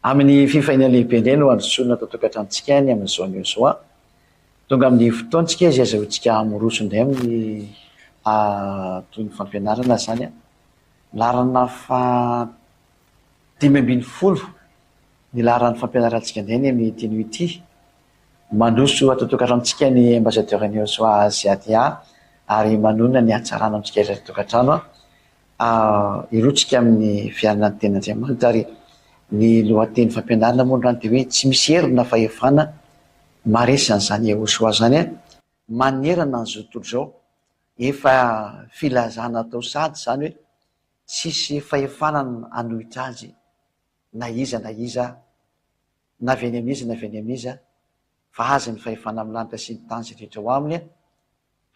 Amin'ny fifaliana lehibe indray no handrosoana ato an-tokantranontsika ny amin'izao anio izao. Tonga amin'ny fotoantsika izay azahoantsika miroso indray amin'ny toy ny fampianarana izany. Laharana faha 15 ny laharan'ny fampianarantsika indray ny amin'ity anio ity. Mandroso ato an-tokantranontsika ny Ambassadeur Niosoa Aziatia ary manonona ny hatsarana amintsika rehetra ato an-tokantrano. Hirotsika amin'ny fiainana ny tenin'Andriamanitra ary ny lohateny fampianarana moa androany dia hoe tsy misy hery na fahefana maharesy an'izany Yehosua izany manerana an'izao tontolo izao. Efa filazana atao sahady izany hoe tsisy fahefana hanohitra azy na iza na iza na avy any amin'iza na avy any amin'iza fa azy ny fahefana amin'ny lanitra sy ny tany izay rehetra ao aminy.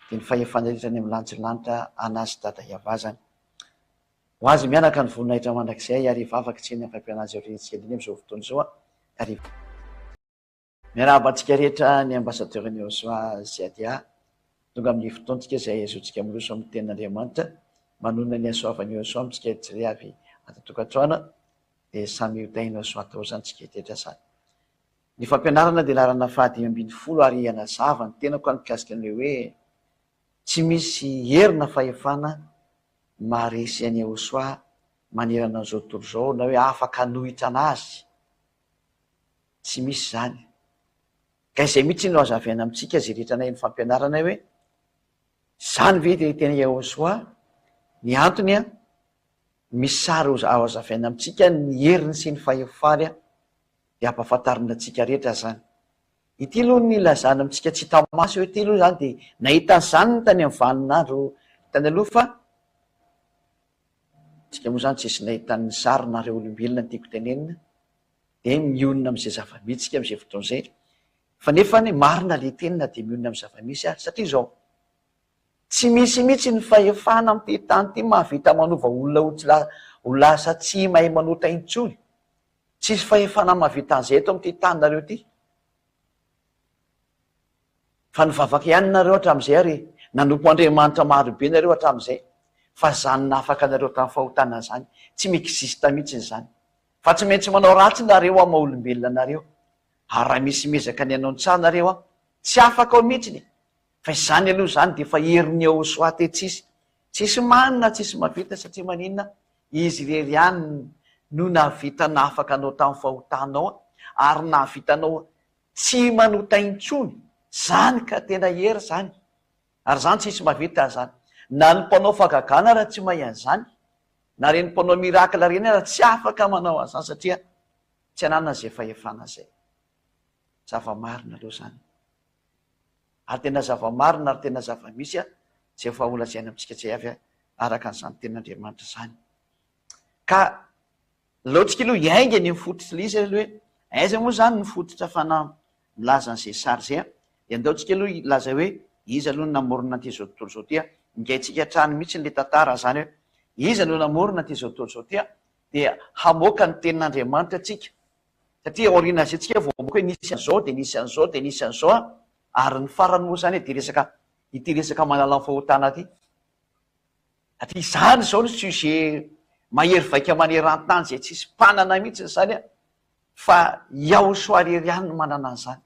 dia ny fahefana rehetra any amin'ny lanitra lanitra anazy dada iavazany. Ho azy mianaka ny voninahitra mandrakizay ary hivavaka tsy eny amin'ny fampianarana izay aoriantsika indrindra amin'izao fotoana izao ary Miarahaba antsika rehetra ny ambassadeur ny Yehosua Ziadia tonga amin'ny fotoantsika izay ahazoantsika miroso amin'ny tenin'Andriamanitra manonona ny hasoavan'i Yehosua amintsika tsirairay avy ato an-tokantrano dia samy ho tahin'i Yehosua daholo izany tsika rehetra izany. Ny fampianarana dia laharana faha 15 ary hanazava ny tenako aho mikasika an'ilay hoe tsy misy hery na fahefana maharesy an'i Yahoshuah manerana an'izao tontolo izao na hoe afaka hanohitra an'azy. Tsy misy izany. Ka izay mihitsy no hazavaina amintsika izay rehetra naheno fampianarana hoe izany ve dia tena Yahoshuah? Ny antony an, misy sary hazavaina amintsika ny heriny sy ny fahefany dia ampahafantarina antsika rehetra izany. Ity aloha ny ilazana amintsika tsy hita maso ity aloha izany dia nahita an'izany ny tany amin'ny vaninandro tany aloha fa tsika moa izany tsisy nahita ny sary na ireo olombelona ny tiako tenenina dia mionona amin'izay zava-misy tsika amin'izay fotoana izay fa nefa ny marina le teny na dia mionona amin'ny zava-misy ary satria izao tsy misy mihitsy ny fahefana amin'ity tany ity mahavita manova olona ho tsy ho lasa tsy mahay manota intsony. Tsisy fahefana mahavita an'izay eto amin'ity taninareo ity. Fa nivavaka ihany nareo hatramin'izay ary nanompo Andriamanitra maro be nareo hatramin'izay. Fa izany nahafaka anareo tamin'ny fahotana izany, tsy mi-existe mihitsy izany. Fa tsy maintsy manao ratsy nareo amin'ny maha olombelona anareo. Ary raha misy miezaka ny hanao ny tsara nareo an, tsy afaka ao mihitsiny. Fa izany aloha izany dia efa herin'ny Yahoshuah te tsisy. Tsisy manina tsisy mahavita satria maninona? Izy irery ihany no nahavita nahafaka anao tamin'ny fahotanao ary nahavita anao tsy manota intsony. Zany ka tena hery zany. Ary zany tsisy mahavita an'izany. Na ny mpanao fahagagana ara tsy mahay an'izany. Na ireny mpanao miracle ireny ara tsy afaka manao an'izany satria tsy ananany izay fahefana izay. Zava-marina aloha izany. Ary tena zava-marina ary tena zava-misy izay efa holazaina amintsika tsy avy araka an'izany tenin'Andriamanitra izany. Ka laontsika aloha hiainga eny amin'ny fototra ilay izy aloha hoe aiza moa izany ny fototra fana milaza an'izay sary izay dia andaontsika aloha hilaza hoe iza aloha no namorona an'ity izao tontolo izao ity ingaintsika hatrany mihitsy ilay tantara izany hoe iza no namorona an'ity izao tontolo izao ity dia hamoaka ny tenin'Andriamanitra antsika Satria aoriana izay tsika vao mamoaka hoe nisy an'izao dia nisy an'izao dia nisy an'izao an, ary ny farany moa izany dia resaka ity resaka manala ny fahotana ity. Satria izany izao no sujet mahery vaika maneran-tany izay tsisy mpanana mihitsy izany an, fa Yahoshua irery ihany no manana an'izany.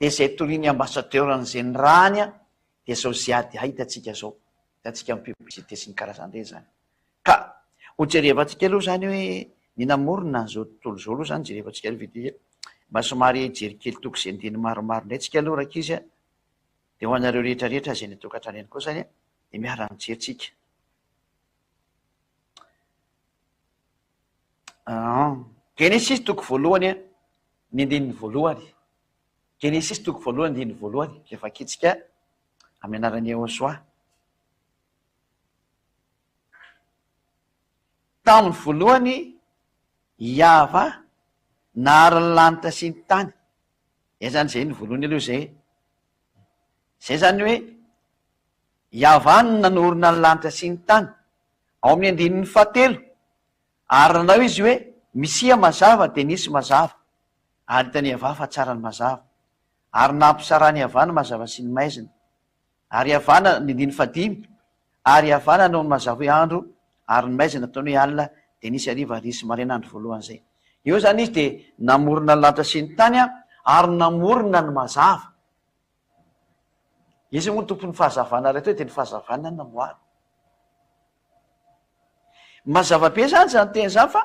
Dia izay torian'ny ambassadeur an'izay nirahany an, dia izao ziady hitantsika izao, hitantsika amin'ny publicité sy ny karazany ireny izany. Ka ho jerevantsika aloha izany hoe ny namorona an'izao tontolo izao aloha izany jerevantsika aloha vite fait. Mba somary hijery kely toko sy andininy maromaro indray tsika aloha rankizy a. Dia ho anareo rehetra rehetra izay any an-tokantrano ihany koa izany dia miara-mijery tsika. Genesisy toko voalohany ny andininy voalohany. Genesisy toko voalohany andininy voalohany dia vakintsika amin'ny anaran'i Yehosua. Tamin'ny voalohany Yavah nahary ny lanitra sy ny tany. Izay zany izay ny voalohany aloha izay. Izay zany hoe Yavah no nanorina ny lanitra sy ny tany. Ao amin'ny andininy fahatelo, ary nanao izy hoe, Misia mazava, dia nisy mazava. Ary hitan'i Yavah fa tsara ny mazava. Ary nampisarahan'i Yavah ny mazava sy ny maizina. Ary Havana, ny andininy fahadimy, Ary Havana no mazava hoe andro, ary ny maizina ataony hoe alina, dia nisy hariva ary nisy maraina andro voalohany izay. Eo izany izy dia namorona ny lanitra sy ny tany ary namorona ny mazava. Izy moa no tompon'ny fahazavana rahateo dia ny fahazavana no namboariny. Mazava be izany izany teny izany fa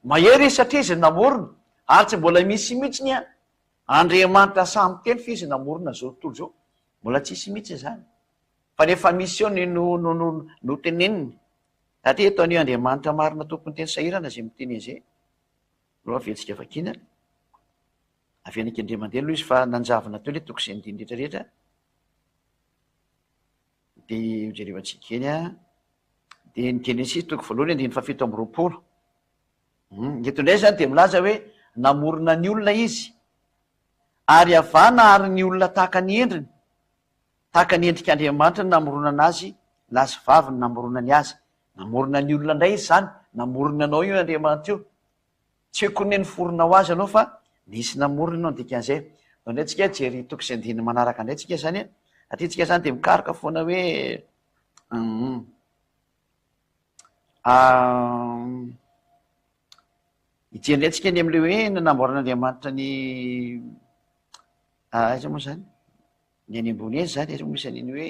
mahery izy satria izy no namorona ary tsy mbola misy mihitsy ny Andriamanitra sahy miteny fa izy namorona izao tontolo izao. Mbola tsisy mihitsy izany. Fa ny efa misy eo ny no no no noteneniny. Satria eto anie Andriamanitra marina tompon'ny teny sahirana izay miteny an'izay. Aloha averintsika vakiana. Avy any Kendriamandeha aloha izy fa nanjavona teo ilay toko sy andininy rehetra rehetra. Dia hojerevantsika eny an. Dia ny Genesisy toko voalohany andininy fahafito amby 20. Hum, eto indray izany dia milaza hoe namorona ny olona izy. Ary Havana ary ny olona tahaka ny endriny. Tahaka ny endrik'Andriamanitra no namoronana azy, lahy sy vavy no namoronany azy. Namorona ny olona indray izy izany, namorona anao io Andriamanitra io. Tsy hoe koa ny niforona ho azy ianao fa nisy namorona ianao ny dikan'izay. Ndao indray tsika hijery toko sy andininy manaraka indray tsika izany an, satria tsika izany dia mikaroka foana hoe hum. Hijery indray tsika ny amin'ilay hoe nanamboaran'Andriamanitra ny aiza moa izany? Ny any ambony eny izany, aiza moa misy an'iny hoe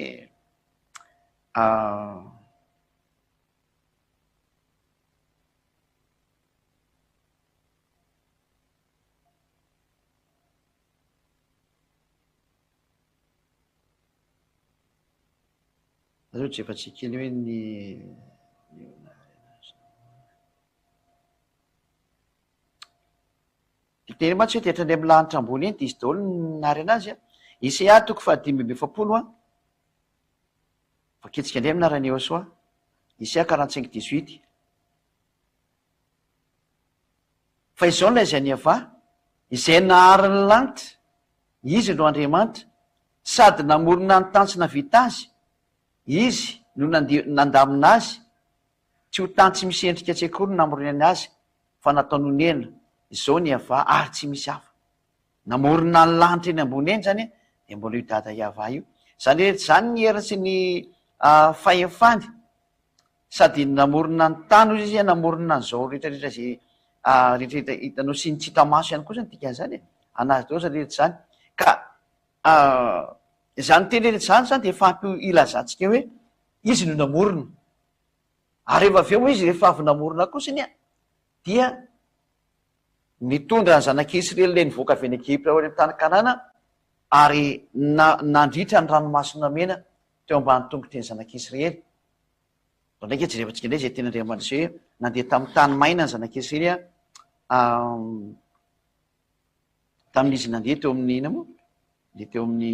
Aleo jerevantsika kely hoe ny Teny mantsy hoe dia hatrany amin'ny lanitra ambony eny dia izy daholo no nahary anazy a. Isaia toko fahadimy amby 40 a. Vakintsika indray amin'ny anaran'i Yehosua. Isaia 45 18. Fa izao no lazain'i Yavah, izay nahary ny lanitra, Izy no Andriamanitra, sady namorona ny tany sy nahavita azy, Izy no nandamina azy, tsy ho tany tsy misy endrika tsy akory no namoronany azy, fa nataony honena, izao ny Yavah, ary tsy misy hafa. Namorona ny lanitra eny ambony eny izany dia mbola io Dada Yavah io. Izany rehetra izany ny heriny sy ny fahefany, sady namorona ny tany hoy izy, namorona an'izao rehetra rehetra izay rehetra rehetra hitanao sy ny tsy hita maso ihany koa izany dikan'izany e, anazy daholo izany rehetra izany. Ka izany teny rehetra izany izany dia efa ampy hilazantsika hoe izy no namorona. Ary rehefa avy eo moa izy rehefa avy namorona kosa anie dia nitondra ny zanak'i Israely ilay nivoaka avy any Egypta ho any amin'ny tany Kanana ary nandritra ny ranomasina mena teo ambany tongotry ny zanak'i Israely. Vao mainka jerevantsika indray izay tenin'Andriamanitra izay hoe nandeha tamin'ny tany maina ny zanak'i Israely tamin'izy nandeha teo amin'ny inona moa? Nandeha teo amin'ny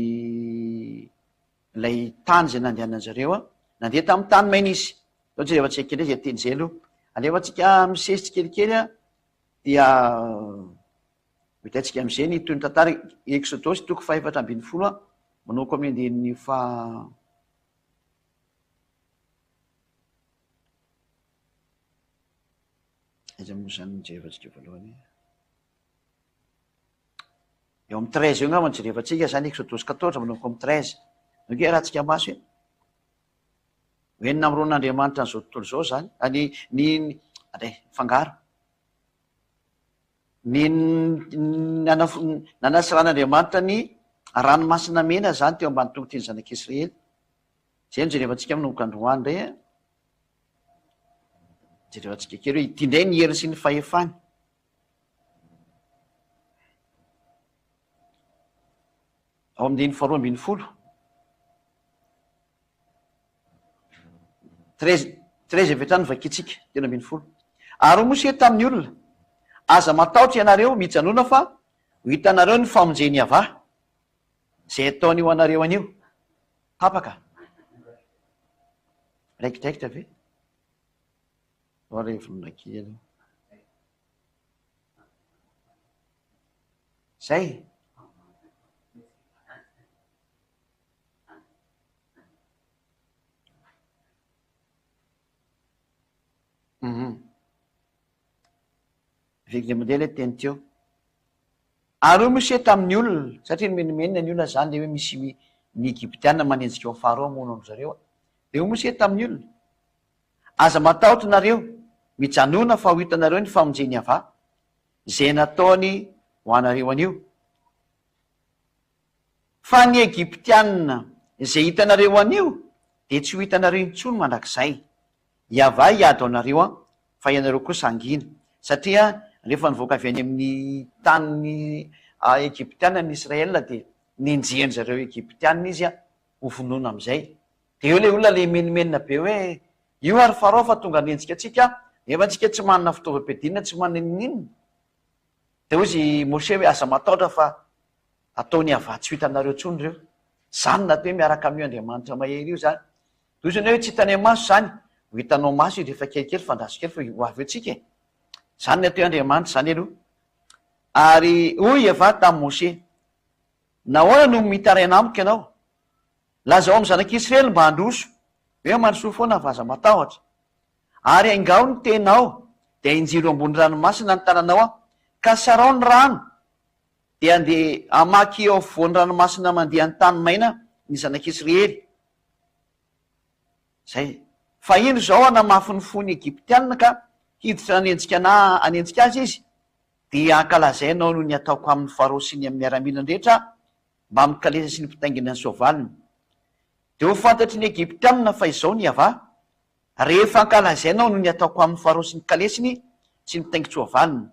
ilay tany izay nandehanan-dry zareo, nandeha tamin'ny tany maina izy. Ndao jerevantsika kely indray izay teny izay aloha. Alefantsika misesy tsikelikely dia Vitaintsika amin'izay ny tohin'ny tantara Eksodosy toko fahefatra 14 manomboka amin'ny andininy faha Aiza moa izany no jerevantsika voalohany e? Eo amin'ny 13 eo angamba no jerevantsika izany Eksodosy 14 manomboka amin'ny 13. Ndao ange arahantsika maso e. Hoe ny namoronan'Andriamanitra an'izao tontolo izao izany, ny ny ny fangaro. Ny nanasiran'Andriamanitra ny Ranomasina Mena izany teo ambany tongotry ny zanak'Israely. Izay no jerevantsika manomboka androany indray an. Jerevantsika kely hoe ity indray ny heriny sy ny fahefany. Ao amin'ny andininy faharoa 12. 13, 13 avy hatrany no vakintsika, 13. Ary hoy Mosesy tamin'ny olona, Aza matahotra ianareo, mijanona fa ho hitanareo ny famonjen'i Yavah, izay ataony ho anareo anio. Tapaka. Raiki-draikitra ve? Ao re vonona kely aloha. Zay. Hum. Velona mandeha ilay teny teo. Ary hoy Mosesy tamin'ny olona, satria nimenomenona ny olona izany, ilay hoe misy ny Egyptiana manenjika ao Farao hamono an-dry zareo. Dia hoy Mosesy tamin'ny olona, Aza matahotra nareo, mijanona fa ho hitanareo ny famonjen'i Yavah. Izay nataony ho anareo anio. Fa ny Egyptiana izay hitanareo anio dia tsy ho hitanareo intsony mandrakizay. Yavah hiady ho anareo an, fa ianareo kosa hangina. Satria rehefa nivoaka avy any amin'ny tanin'ny Egyptiana ny Israel dia nenjehin-dry zareo Egyptiana izy ho vonoina amin'izay. Dia eo ilay olona ilay mimenomenona be hoe, io ary Farao fa tonga hanenjika antsika, nefa antsika tsy manana fitaovam-piadiana, tsy manana n'inon'inona. Dia hoy izy Moshe hoe, aza matahotra fa ataon'i Yavah tsy ho hitanareo intsony ireo. Izany no atao hoe miaraka amin'io Andriamanitra mahery io izany. Dia hoy izy hoe, tsy hitanay maso izany. Ho hitanao maso izy rehefa kelikely fa andraso kely fa ho avy eo tsika e. Izany no atao hoe Andriamanitra izany aloha. Ary hoy Yavah tamin'i Moshe, Nahoana no mitaraina amiko ianao? Lazao amin'ny zanak'Israely mba handroso, hoe mandrosoa foana fa aza matahotra. Ary aingao ny tenao, dia injiro ambony ranomasina ny tananao ka sarao ny rano, dia andeha hamaky eo afovoan'ny ranomasina mandeha an-tany maina ny zanak'Israely. Izay. Fa indro izao hanamafy ny fon'ny Egyptiana ka hiditra hanenjika na hanenjika azy izy, dia hankalazainao noho ny ataoko amin'i Farao sy ny miaramilany rehetra mbamin'ny kalesa sy ny mpitaingina ny soavaliny. Dia ho fantatry ny Egyptiana fa izao ny Yavah, rehefa ankalazainao noho ny ataoko amin'i Farao sy ny kalesiny sy ny mpitaingin-tsoavaliny.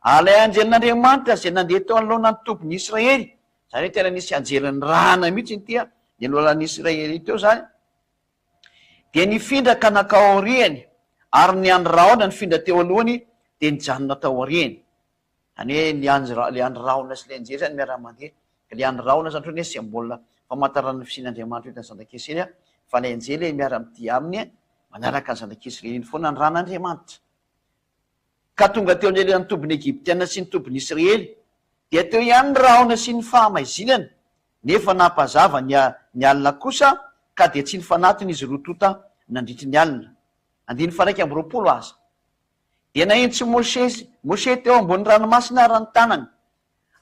Ary ilay anjelin'Andriamanitra izay nandeha teo anoloana ny tobin'ny Israely, izany hoe tena nisy anjely nirahana mihitsy ity ny alohalan'ny Israely teo izany, dia nifindra ka nankao aoriany, ary ny andry rahona nifindra teo alohany dia nijanona tao aoriany. Izany hoe ny andry ilay andry rahona sy ilay anjely izany miara-mandeha. Ka ilay andry rahona izany ohatran'ny hoe symbole famantarana ny fisian'Andriamanitra eto amin'ny zanak'Israely, fa ilay anjely miara-midia aminy manaraka ny zanak'Israely iny foana ny ran'Andriamanitra. Ka tonga teo anelanelan'ny tobin'ny Egyptiana sy ny tobin'ny Israely, dia teo ihany ny rahona sy ny fahamaizinana, nefa nampazava ny ny alina kosa, ka dia tsy nifanatona izy roa tonta nandritry ny alina. Andininy faha-21 aza. Dia nahintsy Mosesy Moshe teo ambony ranomasina ary ny tanany,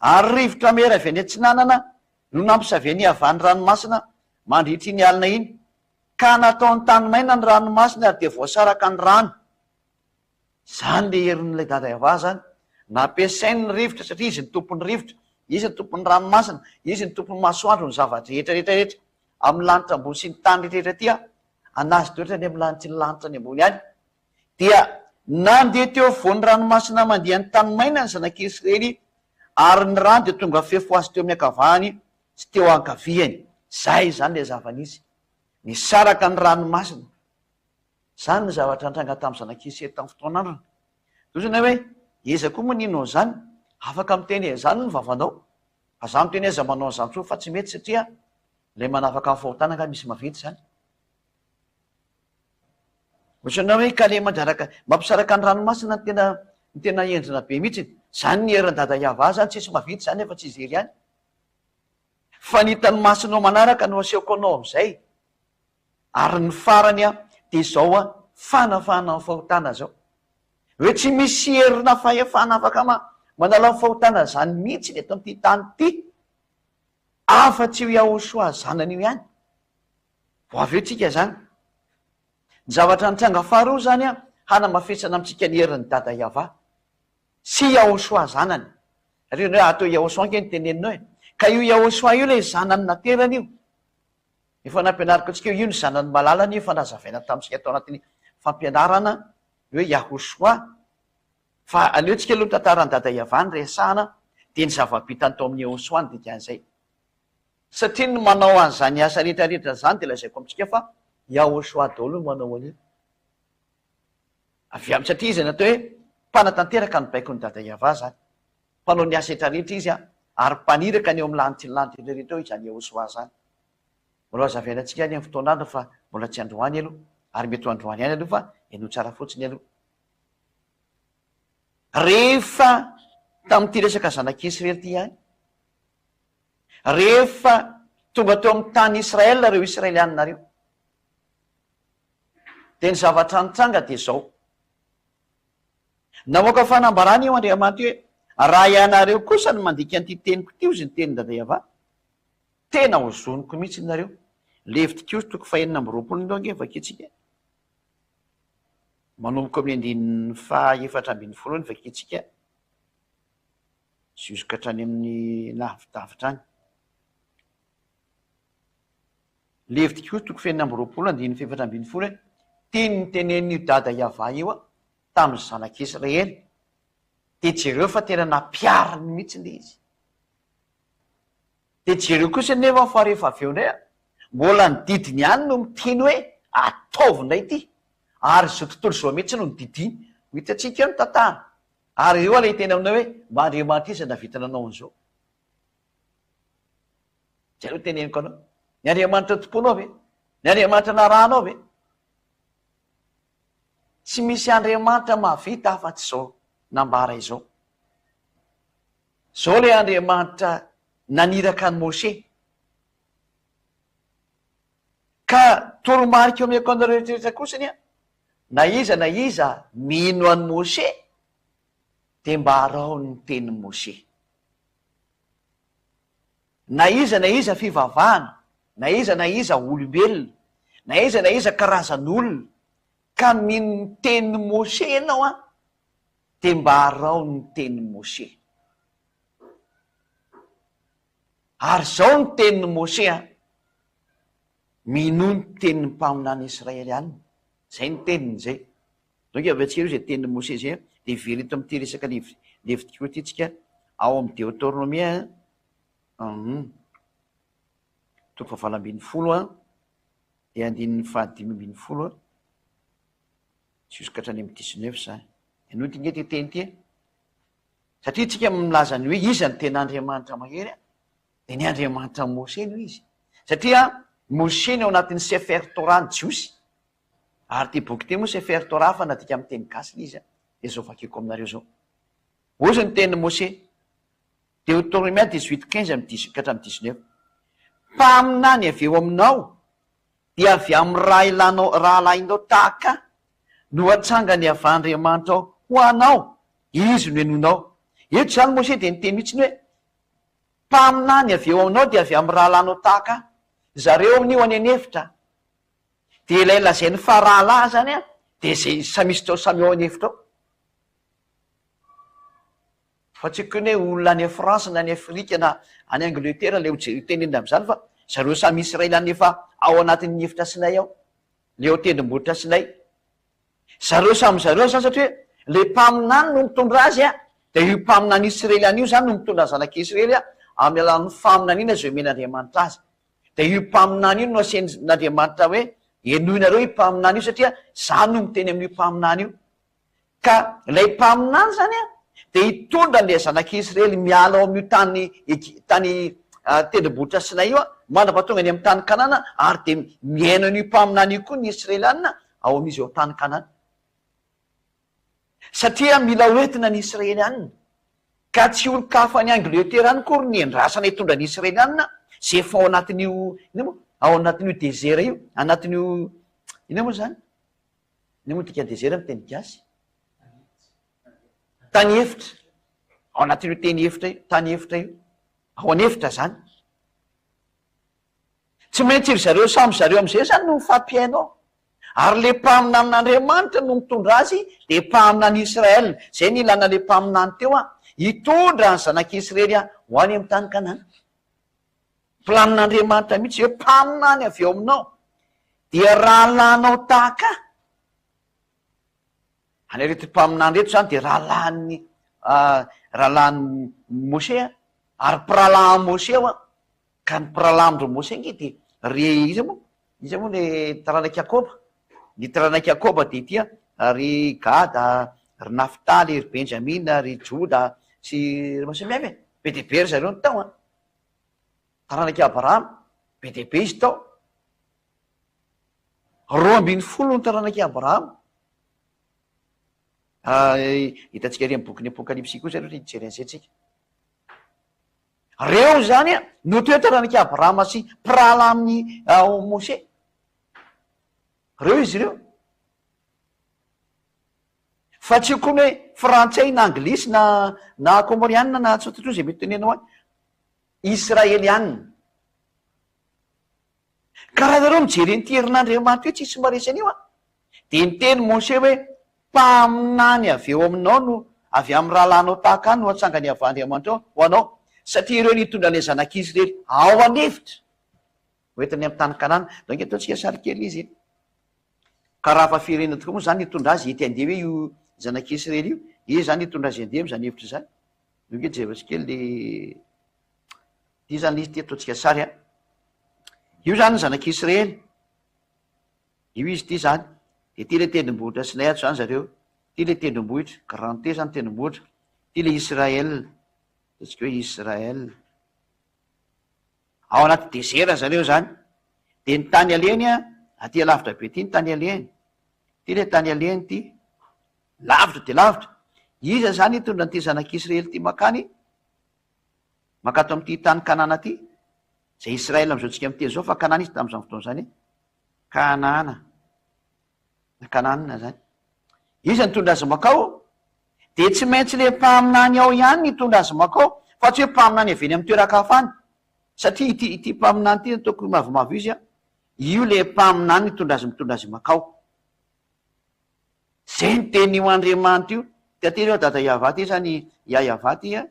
ary rivotra mahery avy any atsinanana no nampisaven'i Yavah ny ranomasina mandritry iny alina iny, ka nataony tany maina ny ranomasina ary dia voasaraka ny rano. Zany le herin'ilay dada Yavah zany. Nampiasainy ny rivotra satria izy ny tompon'ny rivotra, izy ny tompon'ny ranomasina, izy ny tompon'ny masoandro, ny zava-drehetra rehetra rehetra amin'ny lanitra ambony sy ny tany rehetra rehetra aty an, anazy daholo any amin'ny lanitry ny lanitra any ambony any. Dia nandeha teo afovoan'ny ranomasina mandeha ny tany maina ny zanak'Israely ary ny rano dia tonga fefy ho azy teo amin'ny ankavahany sy teo ankaviany. Zay izany ilay zava-nisy. Nisaraka ny ranomasina. Izany no zavatra nitranga tamin'ny zanak'i Isely tamin'ny fotoan'androny. Toy izany hoe, iza koa moa nino an'izany? Afaka miteny an'izany ny vavanao. Fa za miteny hoe aza manao an'izany intsony fa tsy mety satria ilay manafaka amin'ny fahotana angaha misy maventy izany. Ohatran'ny hoe ka le mandraraka, mampisaraka ny ranomasina ny tena ny tena henjana be mihitsy. Izany ny herin'i Dada Yavah izany, tsisy maventy izany afa tsy izy irery ihany. Fa ny hitan'ny masonao manaraka no asehoko anao amin'izay. Ary ny farany dia izao fanafahana ny fahotana izao. Hoe tsy misy hery na fahefana afaka manala ny fahotana izany mihitsy ny eto amin'ity tany ity, afa-tsy io Yahoshuah zanany io ihany. Vao avy eo tsika izany. Ny zavatra nitranga faharoa izany hanamafisana amintsika ny herin'i Dada Yavah sy Yahoshuah zanany. Satria hoe atao Yahoshuah ange ny teneninao e. Ka io Yahoshuah io ilay zanany naterany io. Efa nampianariko antsika hoe io ny zanany malalany efa nazavaina tamintsika tao anatin'ny fampianarana ny hoe Yahoshuah. Fa aleontsika aloha ny tantaran'i Dada Yavah no resahana dia ny zava-bitany tao amin'i Yahoshuah no dikan'izay. Satria ny manao an'izany asa rehetra rehetra izany dia lazaiko amintsika fa Yahoshuah daholo no manao an'io. Avy amin'ny satria izy natao hoe mpanatanteraka ny baikon'i Dada Yavah izany. Mpanao ny asa rehetra rehetra izy ary mpaniraka ny eo amin'ny lanitry ny lanitra rehetra rehetra eo izany Yahoshuah izany. Mbola ho azavaina antsika any amin'ny fotoan'andro fa mbola tsy androany aloha ary mety ho androany ihany aloha fa henoy tsara fotsiny aloha. Rehefa tamin'ity resaka zanak'Israely ity ihany, rehefa tonga teo amin'ny tany Israel ireo Israelianina ireo, dia ny zavatra nitranga dia izao. Namoaka fanambarana io Andriamanitra io hoe, Raha ianareo kosa no mandika an'ity teniko ity, hozy ny tenin'i Dada Yavah, tena hozoniko mihitsy nareo. Levitikosy toko fahenina amby 20 aloha ange vakintsika e. Manomboka amin'ny andininy faha 14 eo no vakintsika. Jusque hatrany amin'ny lavidavitra any. Levitikosy toko fahenina amby 20 andininy fahefatra ambin'ny folo hoe, Teny notenenin'io dada Yavah io tamin'ny zanak'Israely, dia jereo fa tena nampihariny mihitsy ilay izy. Dia jereo kosa anefa fa rehefa avy eo indray an, mbola ny didiny ihany no miteny hoe ataovy indray ity, ary izao tontolo izao mihitsy no nodidiany. Ho hitantsika eo ny tantara. Ary eo ilay hiteny aminao hoe mba Andriamanitra iza nahavita nanao an'izao? Izay no teneniko anao. Ny Andriamanitra tompoinao ve? Ny Andriamanitra narahanao ve? Tsy misy Andriamanitra mahavita afa-tsy izao nambara izao. Izao ilay Andriamanitra naniraka an'i Moshe. Ka toromarika omeko anareo rehetrarehetra kosa anie, na iza na iza mino an'i Moshe, dia mba araho ny tenin'i Moshe. Na iza na iza fivavahana, na iza na iza olombelona, na iza na iza karazan'olona, ka mino ny tenin'i Moshe ianao an, dia mba araho ny tenin'i Moshe. Ary izao ny tenin'i Moshe an, minoa ny tenin'ny mpaminany Israeliana. Izay ny teniny izay. Donc avy antsika eo izay tenin'i Moshe izay an, dia hiverina eto amin'ity resaka Levitiko ity tsika ao amin'ny Deoteronomia an, toko fahavalo 18 an, dia andininy fahadimy ambin'ny folo an, jusqu'à hatrany amin'ny dix-neuf izany. Henoy ity nge ity teny ity e. Satria tsika milaza ny hoe iza no tena Andriamanitra mahery an, dia ny Andriamanitra Moshe no izy. Satria Moshe no ao anatin'ny Sefer Torah ny Jiosy. Ary ity boky ity moa Sefer Torah fa nadika amin'ny teny gasy ilay izy an, dia izao vakiko aminareo izao. Hozy ny tenin'i Moshe, Deoteronomia dix-huit quinze amin'ny dix ka hatramin'ny dix-neuf, Mpaminany avy eo aminao dia avy amin'ny rahilanao rahalahinao tahaka no hatsangany avy Andriamanitrao ho anao, izy no henoinao. Eto izany Moshe dia niteny mihitsy ny hoe, Mpaminany avy eo aminao dia avy amin'ny rahalahinao tahaka zareo amin'io any an'efitra. Dia ilay lazainy fa rahalahy zany an, dia izay samy izy tao samy ao an'efitra ao. Fa tsy haiko hoe olona any France na any Afrika na any Angleterre ilay ho tenenina amin'izany fa zareo samy Israeliana efa ao anatin'ny efitra Sinay ao, ilay ao tendrombohitra Sinay. Zareo samy zareo zany satria hoe ilay mpaminany no mitondra azy an, dia io mpaminany Israeliana io zany no mitondra ny zanak'Israely amin'ny alalan'ny faminaniana izay omen'Andriamanitra azy. Dia io mpaminany io no asian'Andriamanitra hoe, henoinareo io mpaminany io satria za no miteny amin'io mpaminany io. Ka ilay mpaminany izany an, dia hitondra an'ilay zanak'Israely miala ao amin'io tany tany tendrombohitra Sinay io an, mandra-pahatonga any amin'ny tany Kanana, ary dia mihaino an'io mpaminany io koa ny Israeliana ao amin'izy ao tany Kanana. Satria mila hoentina ny Israelianina. Ka tsy olon-kafa any Angletera any akory ny endrasana hitondra ny Israelianina izay efa ao anatin'io, inona moa, ao anatin'io désert io, anatin'io, inona moa izany? Inona moa dikan'ny désert amin'ny teny gasy? Tany efitra. Ao anatin'io teny efitra io, tany efitra io. Ao an'efitra izany. Tsy maintsy ry zareo samy zareo amin'izay izany no mifampihaino ao. Ary ilay mpaminanin'Andriamanitra no mitondra azy dia mpaminany Israël. Izay no ilana ilay mpaminany teo an, hitondra ny zanak'Israely ho any amin'ny tany Kanana. Planin'Andriamanitra mihitsy hoe mpaminany avy eo aminao dia rahalahinao tahaka ahy. Any ireto mpaminany ireto izany dia rahalahin'ny rahalahin'i Moshe ary mpirahalahin'i Moshe aho. Ka ny mpirahalahy amin-dry Moshe ange dia ry iza moa? Iza moa le taranak'i Jakoba? Ny taranak'i Jakoba dia ity an, ry Gada, ry Naftaly, ry Benjamina, ry Joda sy ry maro samihafa e. Be dia be ry zareo no tao an. Taranak'i Abrahama, be dia be izy tao. 12 ny taranak'i Abrahama. Hitantsika ery amin'ny bokin'ny Apokalypsy koa izay aloha hijery an'izay tsika. Reo izany no toe taranak'i Abrahama sy mpirahalahy amin'i Moshe. Reo izy ireo. Fa tsy io koa ny hoe frantsay na anglisy na na kômôrianina na tsy fantatro izay mety tenenao any. Israelianina. Ka raha nareo mijery an'ity herin'Andriamanitra io tsisy maharesy an'io an! Dia niteny Moshe hoe, Mpaminany avy eo aminao no. Avy amin'ny rahalahinao tahaka ahy no hatsangan'i Yavah Andriamanitrao ho anao, satria ireo nitondra an'ilay zanak'Israely ao an'efitra ho entiny amin'ny tany Kanana. Donc ataontsika sary kely izy e. Ka raha fa firenena tokoa moa izany hitondra azy hety handeha hoe io zanak'Israely io, iza izany hitondra azy handeha amin'izany hevitra izany? Donc jerevantsika kely le ity izany le izy ity ataontsika sary an. Io izany ny zanak'Israely. Io izy ity izany. Dia ity ilay tendrombohitra Sinay ato izany zareo. Ity ilay tendrombohitra, grand T izany tendrombohitra. Ity ilay Israel. Ataontsika hoe Israel. Ao anaty désert zareo izany. Dia ny tany alehany an, aty alavitra be aty ny tany alehany. Ity ilay tany alehany ity. Lavitra dia lavitra. Iza izany hitondra an'ity zanak'Israely ity mankany? Mankato amin'ity tany Kanana ity. Izay Israel amin'izao tsika miteny izao fa Kanana izy tamin'izany fotoana izany. Kanana. Na Kanana izany. Iza nitondra azy mankao? Dia tsy maintsy ilay mpaminany ao ihany nitondra azy mankao, fa tsy hoe mpaminany avy eny amin'ny toeran-kafa any. Satria ity ity mpaminany ity nataoko mavomavo izy an, io ilay mpaminany nitondra azy mitondra azy mankao. Izay ny tenin'io Andriamanitra io. Ka aty ireo dada Yavah ity izany, Yah-Yavah ity an.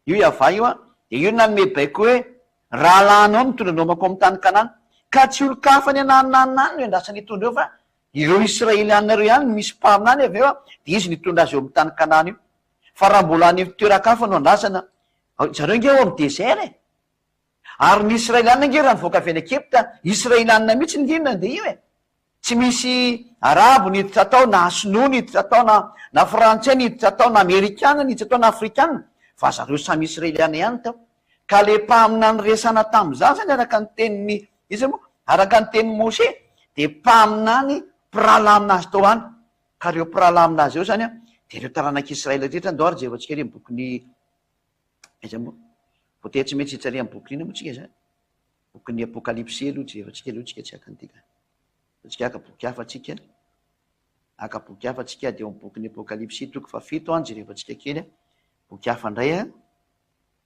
Io Yavah io an, dia io nanome baiko hoe, Rahalahinao no mitondra anao mankao amin'ny tany Kanana. Ka tsy olon-kafa any ananonanona any no iandrasana hitondra eo fa ireo Israelianina ireo ihany no misy mpaminany avy eo an, dia izy no hitondra azy eo amin'ny tany Kanana io. Fa raha mbola any amin'ny toeran-kafa no andrasana, zareo ange ao amin'ny désert e! Ary ny Israelianina ange raha nivoaka avy any Egypta, Israelianina mihitsy ange no nandeha io e! Tsy misy Arabo niditra tao na Sinoa niditra tao na na Frantsay niditra tao na Amerikana niditra tao na Afrikana fa zareo samy Israeliana ihany tao. Ka le mpaminany resana tamin'izany zany araka ny tenin'i iza moa? Araka ny tenin'i Mose dia mpaminany mpirahalahy aminazy tao any. Ka reo mpirahalahy aminazy eo zany an dia ireo taranak'Israely rehetra ndao ary jerevantsika ery amin'ny bokin'i aiza moa? Voatery tsy maintsy hitsary amin'ny bokin'inona moa tsika zany? Bokin'ny Apokalypsy aloha jerevantsika aloha tsika tsy haka an'ity ka. Tsika haka boky hafa tsika. Haka boky hafa tsika dia eo amin'ny bokin'ny Apokalypsy toko fahafito an, jerevantsika kely an. Boky hafa indray an.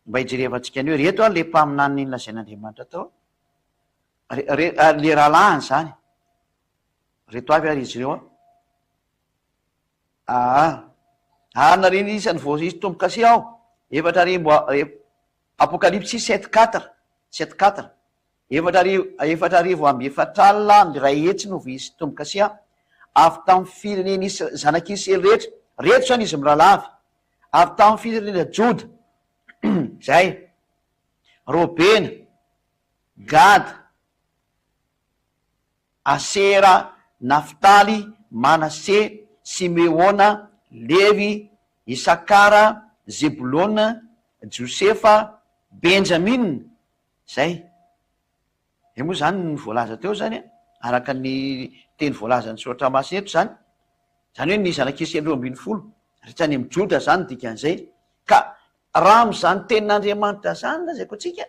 Mba hijerevantsika ny hoe reto an le mpaminany nolazain'Andriamanitra tao. Re, re, le rahalahiny izany. Reto avy ary izy ireo an. Aa. Ary nareny isan'ny voaisy tombo-kase aho, 40 Apokalypsy sept quatre, sept quatre, 4000 4100 no voaisy tombo-kase avy tamin'ny firenen'i Isra-, zanak'i Israely rehetra, reto izany izy mirahalahy avy, avy tamin'ny firenena Joda, izay, Robena, Gada, Asera, Naftaly, Manase, Simeona, Levy, Isakara, Zebolona, Josefa, Benjamina, izay. Izay moa izany no voalaza teo izany an, araka ny teny voalazan'ny Soratra Masina eto izany. Izany hoe ny zanak'Israely 12, ary tsy any amin'i Joda izany ny dikan'izay. Ka raha amin'izany tenin'Andriamanitra izany lazaiko antsika,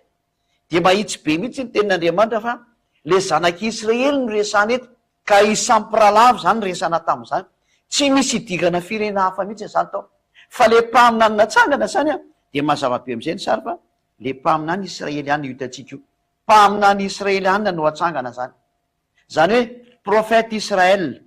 Dia mahitsy be mihitsy ny tenin'Andriamanitra fa le zanak'i Israely no resahana eto, ka i samy mpirahalahv zany resahana tamin'izany. Tsy misy idirana firenena hafa mihitsy izany tao. Fa le mpaminany natsangana zany an, dia mazava be amin'izay ny sary fa le mpaminany israeliana io hitantsika io. Mpaminany israeliana no atsangana zany. Zany hoe prophète Israël.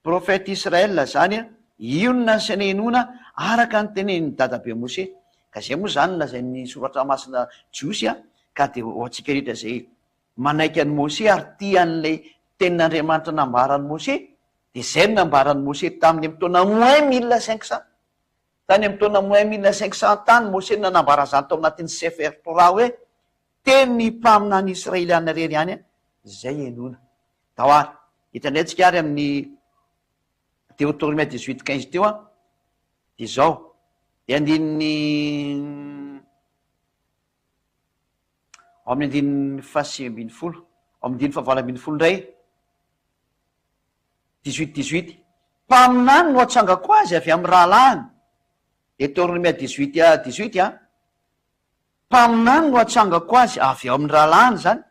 Prophète Israël zany a, io no nasaina henoina araka ny tenenin'i dadabe Mose, ka zay moa zany no lazain'ny soratra masina jiosy a, ka dia ho antsika rehetra zay manaiky an'i Mose ary tia an'ilay tenin'Andriamanitra nambaran'i Mose, dia zay no nambaran'i Mose tamin'ny amin'ny taona moins 1500, tany amin'ny taona moins 1500 tany Mose no nanambara an'izany tao anatin'ny Sefer Torah hoe, tenin'ny mpaminany israeliana irery ihany zay henoina. Tao ary. Hita indray tsika ary amin'ny Deotoromia 18 15 teo an, dia izao, dia andininy ao amin'ny andininy faha-19, ao amin'ny andininy faha-18 indray, 18 18, mpaminany no atsangako azy avy amin'ny rahalahiny, Deotoromia 18 18 an, Mpaminany no hatsangako azy avy ao amin'ny rahalahiny izany,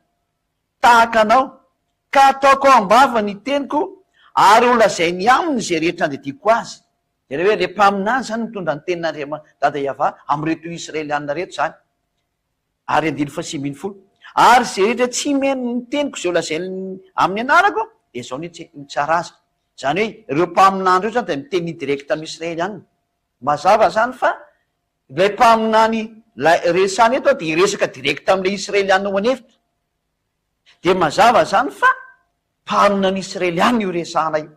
tahaka anao, ka hataoko ao am-bava ny teniko, ary holazainy aminy izay rehetra andidiako azy. Jereo hoe ilay mpaminany izany mitondra ny tenin'Andriamanitra, Dada Yavah, amin'ireto Israelianina ireto izany. Ary andininy faha-19. Ary izay rehetra tsy mihaino ny teniko izay holazainy amin'ny anarako, dia izao no hitsara azy. Izany hoe ireo mpaminany ireo izany dia miteny direct amin'ny Israeliana. Mazava izany fa ilay mpaminany ilay resahana eto dia hiresaka direct amin'ilay Israeliana ao an'efitra. Dia mazava izany fa mpaminany Israeliana io resahana io.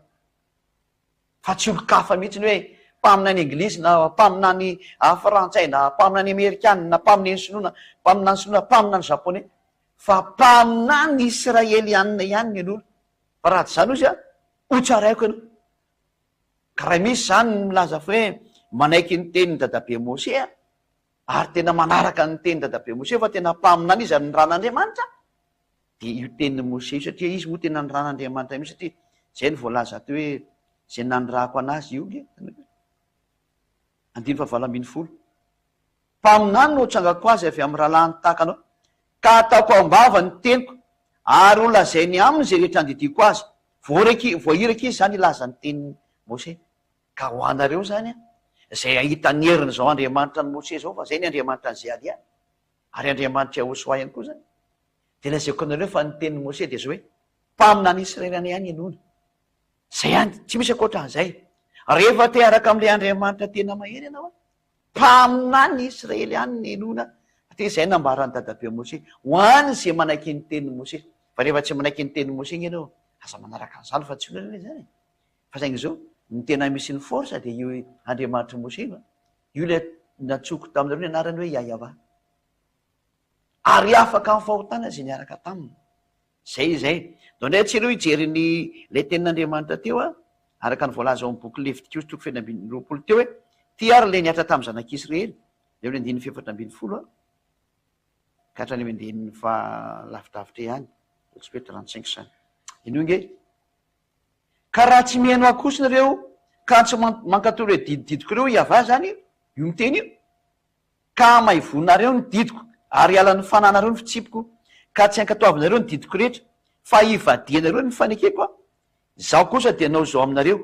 Fa tsy olon-kafa mihitsy ny hoe mpaminany anglisy na mpaminany frantsay na mpaminany amerikana na mpaminany sinoa na mpaminany sinoa na mpaminany japonais fa mpaminany israelianina ihany ny an'olo. Fa raha tsy izany ozy an, ho tsaraiko ianao. Ka raha misy izany ny milaza fa hoe manaiky ny tenin'i dadabe Mose an, ary tena manaraka ny tenin'i dadabe Mose fa tena mpaminany izy ary nirahan'Andriamanitra, dia io tenin'i Mose io satria izy moa tena nirahan'Andriamanitra mihitsy satria izay no voalaza teo hoe izay nanirahako an'azy io nge. Andininy fahavalo ambinifolo. Mpaminany no hatsangako azy avy amin'ny rahalahiny tahaka anao, ka hataoko am-bava ny teniko, ary holazainy aminy izay rehetra andidiako azy. Voaraiky, voahiraka izy izany hilaza ny tenin'i Mose. Ka ho anareo izany, izay hahita ny herin'izao Andriamanitra an'i Mose izao, fa izay ny Andriamanitra an'i Zehalia, ary Andriamanitr'i Yahosoa ihany koa izany, dia lazaiko anareo fa ny tenin'i Mose dia izao hoe, Mpaminany Israeliana ihany henoina. Izay ihany, tsy misy ankoatra an'izay. Rehefa te hiaraka amin'ilay Andriamanitra tena mahery ianao, mpaminany Israely ihany no henoina, satria izay no nambaran'i Dadabe Mose, ho an'izay manaiky ny tenin'i Mose. Fa rehefa tsy manaiky ny tenin'i Mose ange ianao, aza manaraka an'izany fa tsy olana anie izany e. Fa saingy izao, ny tena misy ny force dia io Andriamanitr'i Mose io an. Io ilay nantsoiko taminareo ny anarany hoe Yahyawa. Ary afaka amin'ny fahotana izay niaraka taminy. Izay izay. Ndao indray tsy ireo hijery ny ilay tenin'Andriamanitra teo an, araka ny voalaza ao amin'ny boky Levitikosy toko fahenina ambin'ny roapolo teo hoe, Ity ary ilay nihatra tamin'ny zanak'Israely, eo amin'ny andininy fahefatra ambinifolo an, ka hatrany amin'ny andininy faha lavidavitra ihany, tsy hoe trente cinq izany. Henoy ange. Ka raha tsy mihaino ahy kosa nareo ka tsy mankatò ireo didididiko ireo, Yavah izany io miteny io, ka hamaivonareo ny didiko ary hialan'ny fananareo ny fitsipiko, ka tsy hankatoavinareo ny didiko rehetra, fa hivadihanareo ny fanekeko Aho, Izaho kosa dia hanao izao aminareo,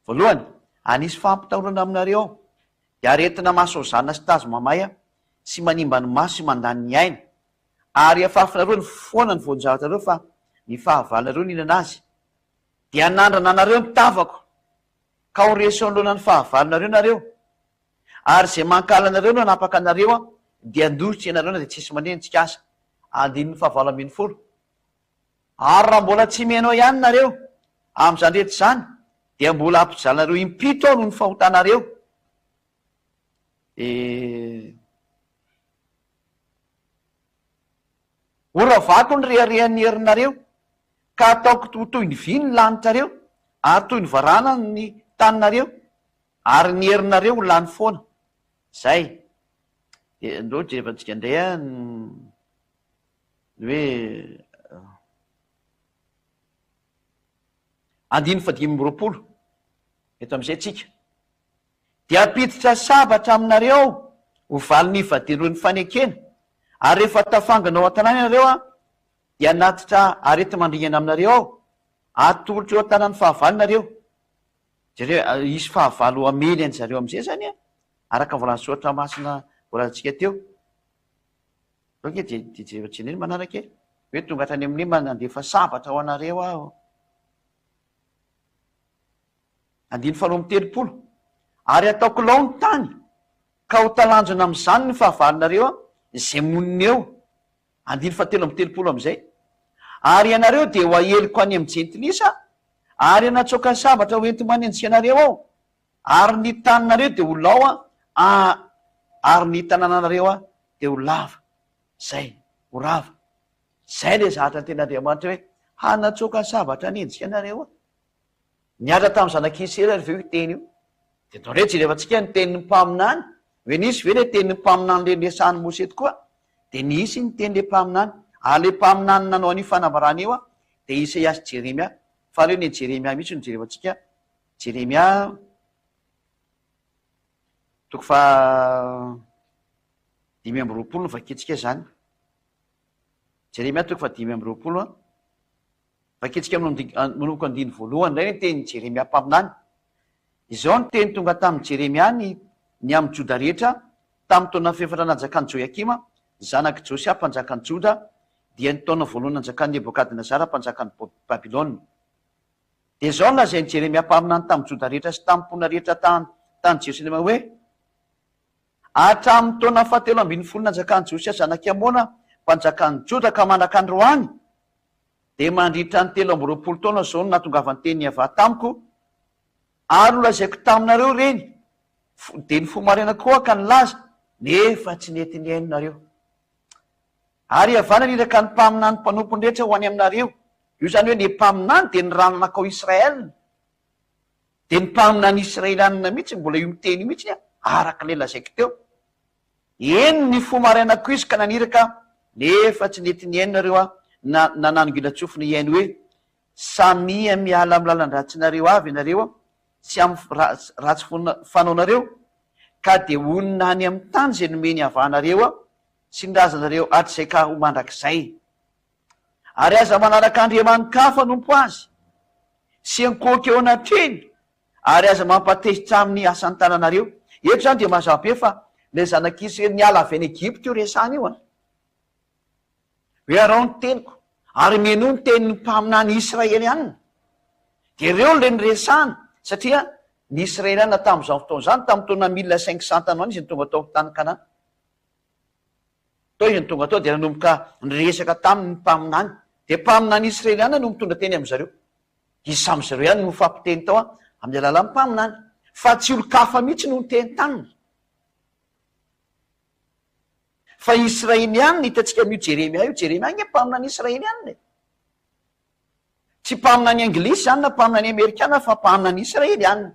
Voalohany, hanisy fampitahorana aminareo Aho, dia aretina mahasaozana sy tazo mamay sy manimba ny maso sy mandany ny aina, Ary afafinareo ny foana ny voan-javatrareo fa ny fahavalonareo nihinana azy. Dia hanandrana anareo ny tavako, ka ho resy eo anoloana ny fahavalonareo nareo. Ary izay mankahala anareo no hanapaka anareo an, dia handositra ianareo na dia tsisy manenjika aza. Andininy fahavalo ambinifolo. Ary raha mbola tsy mihaino ihany nareo, amin'izany rehetra izany, dia mbola hampijalinareo impito aho noho ny fahotanareo. Dia. Horavako ny reharehan'ny herinareo, ka hataoko ho toy ny vy ny lanitrareo, ary toy ny varahana ny taninareo, ary ny herinareo ho lany foana. Izay. Dia ndao jerevantsika indray an, ny hoe andininy fahadimy amby roapolo. Eto amin'izay tsika. Dia hampiditra sabatra aminareo aho ho valin'ny hivadian'ireo ny fanekena, ary rehefa tafangona ao an-tanàna ianareo aho, dia hanatitra areti-mandringana aminareo aho, hatolotro eo an-tanan'ny fahavalo nareo. Jereo, hisy fahavalo hamely an-dry zareo amin'izay izany an, araka ny voalazan'ny Soratra Masina voalazantsika teo. Zao ange dia dia jereo jereo ny manaraka e, hoe tonga hatrany amin'ny hoe manandefa sabatra ho anareo aho. Andininy faharoa amby telopolo, Ary hataoko lao ny tany, ka ho talanjona amin'izany ny fahavalonareo izay monina eo. Andininy fahatelo amby telopolo amin'izay, Ary ianareo dia ho aheliko any amin'ny jentilisa, ary hanatsoaka sabatra ho enti-manenjika anareo aho, ary ny taninareo dia ho lao ary ny tanànanareo dia ho lava. Izay, ho rava. Izay ilay zahatra ny tenin'Andriamanitra hoe, Hanatsoaka sabatra hanenjika anareo aho. Niala tamin'ny zanak'i Israely ary ve io teny io? Dia atao indray jerevantsika ny tenin'ny mpaminany, hoe nisy ve ilay tenin'ny mpaminany ilay niresahan'i Mose tokoa? Dia nisy ny tenin'ilay mpaminany, ary ilay mpaminany nanao an'io fanambarana io dia Isaia sy Jeremia. Fa aleo ny an'i Jeremia mihitsy no jerevantsika, Jeremia toko faha 25 no vakintsika izany. Jeremia toko faha 25 an. Vakintsika manomboka andininy voalohany indray ny tenin'i Jeremia mpaminany. Izao ny teny tonga tamin'i Jeremia ny ny amin'i Joda rehetra tamin'ny taona fahefatra nanjakan'i Joiakima, zanak'i Josia mpanjakan'i Joda, dia ny taona voalohany nanjakan'i Nebokadnezara mpanjakan'i Babylona. Dia izao no lazain'i Jeremia mpaminany tamin'ny Joda rehetra sy tamin'ny mponina rehetra tany tany Jerosalema hoe, Hatramin'ny taona fahatelo ambin'ny folo nanjakan'i Josia zanak'i Amona mpanjakan'i Joda ka mandraka androany, dia mandritra ny 23 taona izao no nahatongavan'ny tenin'i Yavah tamiko, ary nolazaiko taminareo ireny, dia nifoha maraina koa aho ka nilaza, nefa tsy nety nihaino nareo. Ary Yavah naniraka ny mpaminany mpanompony rehetra ho any aminareo, io izany hoe ny mpaminany dia ny ranakao Israel, dia ny mpaminany Israelianina mihitsy, mbola io miteny io mihitsy an, araka ilay lazaiko teo. Eny, nifoha maraina koa izy ka naniraka, nefa tsy nety nihaino nareo aho, na nananongilan-tsofina hihaino hoe, Samia miala amin'ny lalan-dratsinareo avy ianareo sy amin'ny ratsy fanaonareo, ka dia honina any amin'ny tany izay nomeny havanareo sy ny razanareo hatrizay ka ho mandrakizay. Ary aza manaraka andriamani-kafa hanompo azy, sy ankohoka eo anatrehiny, ary aza mampatezitra aminy asan'ny tananareo. Eto izany dia mazava be fa ilay zanak'Israely niala avy any Egypta io resahana io an! Hoe araho ny teniko, ary mihainoa ny tenin'ny mpaminany israelianina. Dia ireo ilay niresahana, satria ny Israelianina tamin'izany fotoana izany, tamin'ny taona 1500 tany ho any izy no tonga tao tany Kanana. Tao izy no tonga tao dia nanomboka niresaka taminy ny mpaminany. Dia mpaminany israelianina no mitondra teny amin-dry zareo. Izy samy zareo ihany no mifampiteny tao amin'ny alalan'ny mpaminany. Fa tsy olon-kafa mihitsy no niteny taminy. Fa Israelianina hitantsika amin'io Jeremia io, Jeremia ange mpaminany Israelianina e. Tsy mpaminany anglisy izany na mpaminany amerikana fa mpaminany Israelianina.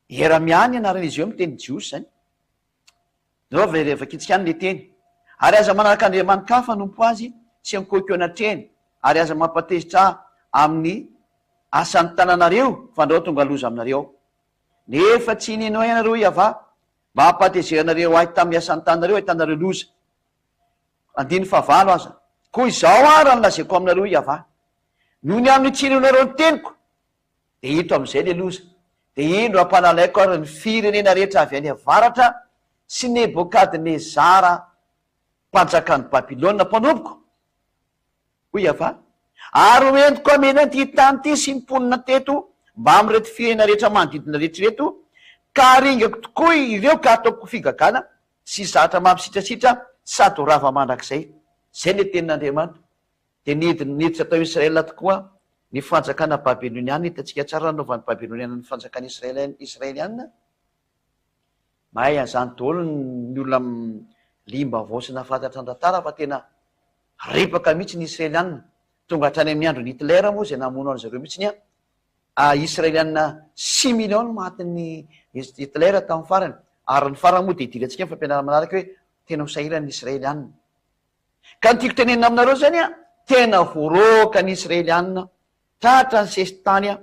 Eramia ny anaran'izy io amin'ny teny jiosy izany. Zao ve rehefa vakintsika any le teny. Ary aza manaraka andriamani-kafa hanompo azy sy ankohiko eo anatrehany, ary aza mampatezitra ahy amin'ny asan'ny tananareo, fandrao tonga loza aminareo aho. Nefa tsy nino ahy ianareo, Yavah, mba hampatezeranareo ahy tamin'ny asan'ny tananareo ahitanareo loza. Andininy fahavalo aza. Koa izao àry no lazaiko aminareo, Yavah, Noho ny amin'ny tsy inoanareo ny teniko, Dia ito amin'izay ilay loza. Dia indro hampanalaiko ary ny firenena rehetra avy any avaratra sy Nebokadnezara mpanjakan'i Babylona mpanompoko, hoy Yavah, ary ho entiko hamena an'ity tany ity sy ny mponina teto mbamin'ireto firenena rehetra manodidina rehetra ireto, ka haringako tokoa ireo ka hataoko figagana sy zatra mampisitrasitra sady ho rava mandrakizay. Izay ilay tenin'Andriamanitra. Dia nidina niditra tao Israel tokoa ny fanjakana babyloniana, hitantsika tsara nanaovan'ny babyloniana ny fanjakana israeliana, mahay an'izany daholo ny olona liam-baovao sy nahafantatra ny tantara fa tena ripaka mihitsy ny israeliana, tonga hatrany amin'ny andron'i Hitler moa izay namono an'i zareo mihitsy ny israeliana six millions no matin'i Hitler tamin'ny farany, ary ny farany moa dia hidirantsika ny fampianarana manaraka hoe tena ho sahirana ny israeliana. Ka ny tiako tenenina aminareo zany an, tena voaroaka ny Israelianina, tratra ny sesitany an,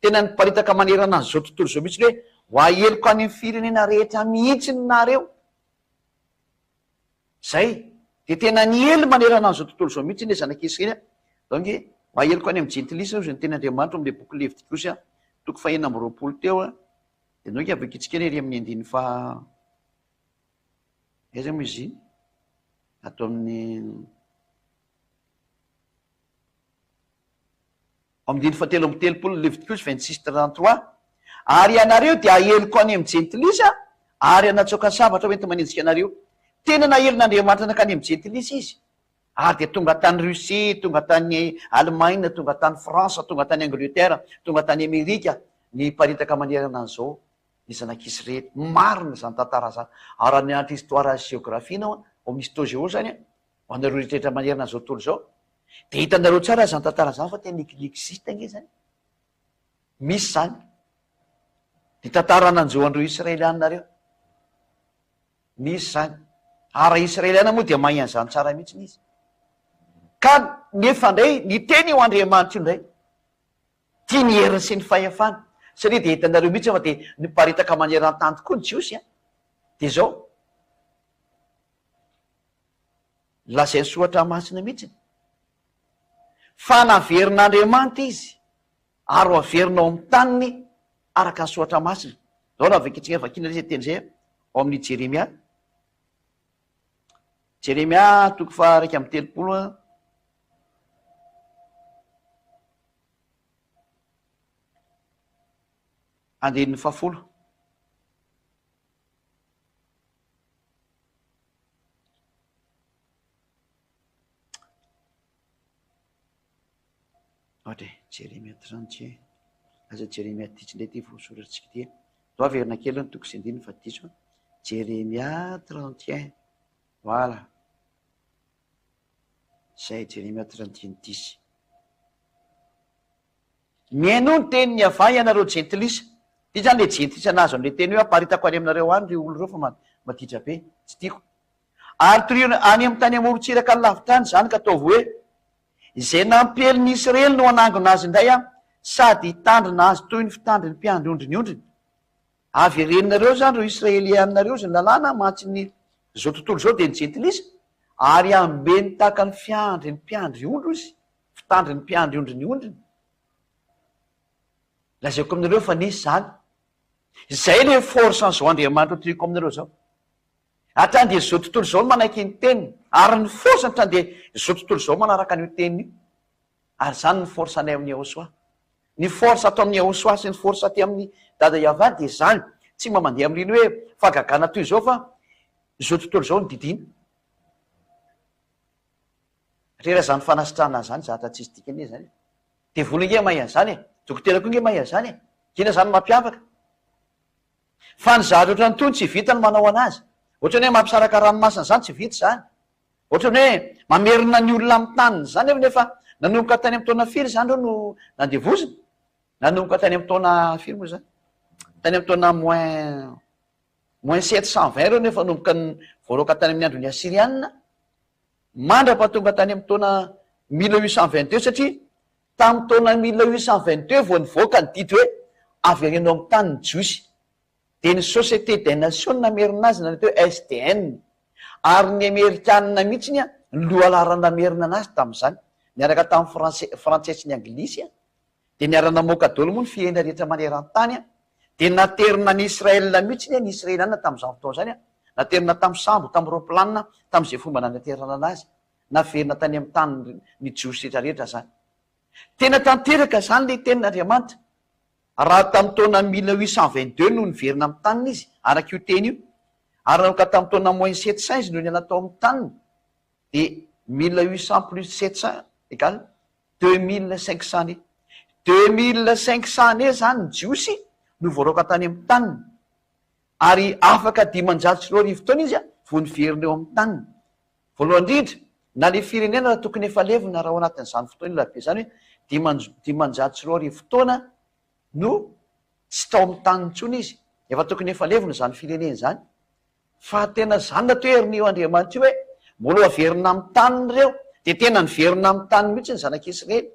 tena niparitaka manerana an'izao tontolo izao mihitsy hoe ho aheloka any amin'ny firenena rehetra mihitsy nareo. Zay, dia tena niely manerana an'izao tontolo izao mihitsy ilay zanak'Israely an. Donc, ho aheloka any amin'ny jentilisa hozy ny tenin'Andriamanitra ao amin'ilay boky Levitikosy an, toko fahenina amby 20 teo an, dia donc avakitsika anie ery amin'ny andininy faha. Aiza moa izy iny? Ato amin'ny Ao amin'ny andininy fahatelo amby 30 Levitikosy 26 33, Ary ianareo dia haheloka any amin'ny jentilisa ary hanatsoaka sabatra ho enti-manenjika anareo. Tena nahelin'Andriamanitra nankany amin'ny jentilisa izy. Ary dia tonga tany Russie, tonga tany Allemagne, tonga tany France, tonga tany Angleterre, tonga tany Amerika, niparitaka manerana an'izao ny zanak'Israely. Marina izany tantara izany. Ary raha mianatra histoire sy géographie ianao, ao amin'ny histo-géo izany, ho anareo rehetra rehetra manerana an'izao tontolo izao, dia hitanareo tsara izany tantara izany fa tena existe ange izany. Misy izany. Ny tantara nanjo an'ireo Israelianina ireo. Misy izany. Ary raha Israeliana moa dia mahay an'izany tsara mihitsy izy. Ka nefa indray, niteny io Andriamanitra io indray. Tia ny heriny sy ny fahefany. Satria dia hitanareo mihitsy fa dia niparitaka maneran-tany tokoa ny Jiosy an! Dia izao, lazain'ny Soratra Masina mihitsy fa naverin'Andriamanitra izy ary ho averina ao amin'ny taniny araka ny Soratra Masina. Izao raha vakintsika, vakiana ilay teny izay ao amin'ny Jeremia. Jeremia toko faha 31 a. Andininy fahafolo. Ohatra e, Jeremia 30 e. Aza Jeremia diso indray ity voasoratsika ity e. Ndao averina kely aloha ny toko sy andininy fa diso a. Jeremia 31. Voilà. Izay Jeremia 31 diso. Mihainoa ny tenin'i Yavah ianareo jentilisa. Ity izany ilay jentilisa nahazo an'ilay teny hoe aparitako any aminareo any ireo olona ireo fa maditra be, tsy tiako. Ary torio any amin'ny tany amoron-tsiraka any lavitra any izany ka ataovy hoe, Izay nampiely ny Israely no hanangona azy indray aho, sady hitandrina azy toy ny fitandrin'ny mpiandry ondry ny ondriny. Avereninareo izany ireo Israelianareo izay ny lalàna mantsy ny izao tontolo izao dia ny jentilisa, ary ambeny tahaka ny fiandrin'ny mpiandry ondry izy. Fitandrin'ny mpiandry ondry ny ondriny. Lazaiko aminareo fa nisy izany. Izay ilay force an'izao Andriamanitra toriko aminareo izao. Hatrany dia izao tontolo izao no manaiky ny teniny. Ary ny force hatrany dia izao tontolo izao manaraka an'io teniny io. Ary izany ny force anay amin'ny Yahoshuah. Ny force ato amin'ny Yahoshuah sy ny force aty amin'ny Dada Yavah dia izany. Tsy mba mandeha amin'ireny hoe fahagagana toy izao fa izao tontolo izao no didiana. Re raha zany fanasitranana zany zatra tsisy dikany anie zany e. Devoly ange mahay an'izany e. Dokotera koa ange mahay an'izany e. Inona zany no mampiavaka? Fa ny zavatra ohatran'itony tsy vita ny manao anazy. Ohatran'ny hoe mampisaraka ranomasina zany tsy vita izany. Ohatran'ny hoe mamerina ny olona amin'ny taniny zany nefa nefa nanomboka tany amin'ny taona firy izany ireo no nandevozina? Nanomboka tany amin'ny taona firy moa izany? Tany amin'ny taona moins moins 720 ireo nefa nanomboka voaroaka tany amin'ny andron'ny Asyriana. Mandra-pahatonga tany amin'ny taona 1822, satria tamin'ny taona 1822 vao nivoaka ny didy hoe avereno amin'ny tany ny Jiosy. Dia ny Société des Nations no namerina azy na ny atao hoe SDN. Ary ny Amerikanina mihitsy no lohalaharana namerina anazy tamin'izany, niaraka tamin'ny Frantsay Frantsay sy ny Anglisy. Dia niara-namoaka daholo moa ny firenena rehetra maneran-tany, dia naterina any Israël mihitsy ny Israeliana tamin'izany fotoana izany, naterina tamin'ny sambo, tamin'ny roaplanina, tamin'izay fomba nanaterana anazy, naverina tany amin'ny tanin'ny ny Jiosy rehetra rehetra izany. Tena tanteraka izany ilay tenin'Andriamanitra. Raha tamin'ny taona 1822 no niverina amin'ny taniny izy, araka io teny io, ary nanomboka tamin'ny taona moins 700 izy no niala tao amin'ny taniny, dia 1800 plus 700 égale 2500 années. 2500 années zany ny jiosy no voaroaka tany amin'ny taniny. Ary afaka 2500 taona izy vao niverina eo amin'ny taniny. Voalohany indrindra, na le firenena raha tokony efa levona raha ao anatin'izany fotoana ela be izany hoe 2500 taona no tsy tao amin'ny taniny intsony izy. Efa tokony efa levona izany firenena izany. Fa tena zany natao hoe ry Andriamanitra io hoe mbola ho averina amin'ny taniny ireo, dia tena niverina amin'ny taniny mihitsy ny zanak'Israely.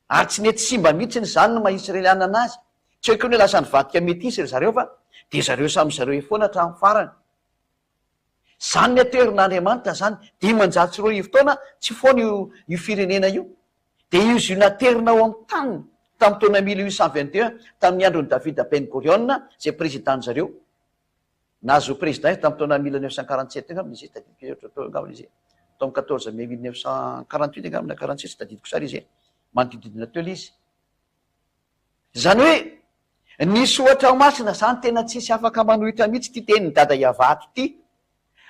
Ary tsy nety simba mihitsy izany ny maha Israeliana anazy. Tsy hoe koa ny hoe lasa nivadika metisy ry zareo fa dia zareo samy zareo eo foana hatramin'ny farany. Zany ny atao hoe herin'Andriamanitra zany. 2500 taona tsy foana io io firenena io. Dia izy io naterina ao amin'ny taniny tamin'ny taona 1821 tamin'ny andron'i David Ben Gurion izay président-zareo. Nahazo président izy tamin'ny taona 1947 angamba izy, tadidiko kely ohatra teo angamba izy, tao amin'ny 14 mai 1948 angamba na 47 tsy tadidiko tsara izy, manodididina teo ilay izy. Izany hoe ny soratra masina izany tena tsisy afaka manohitra mihitsy ity tenin'i Dada Iavato ity.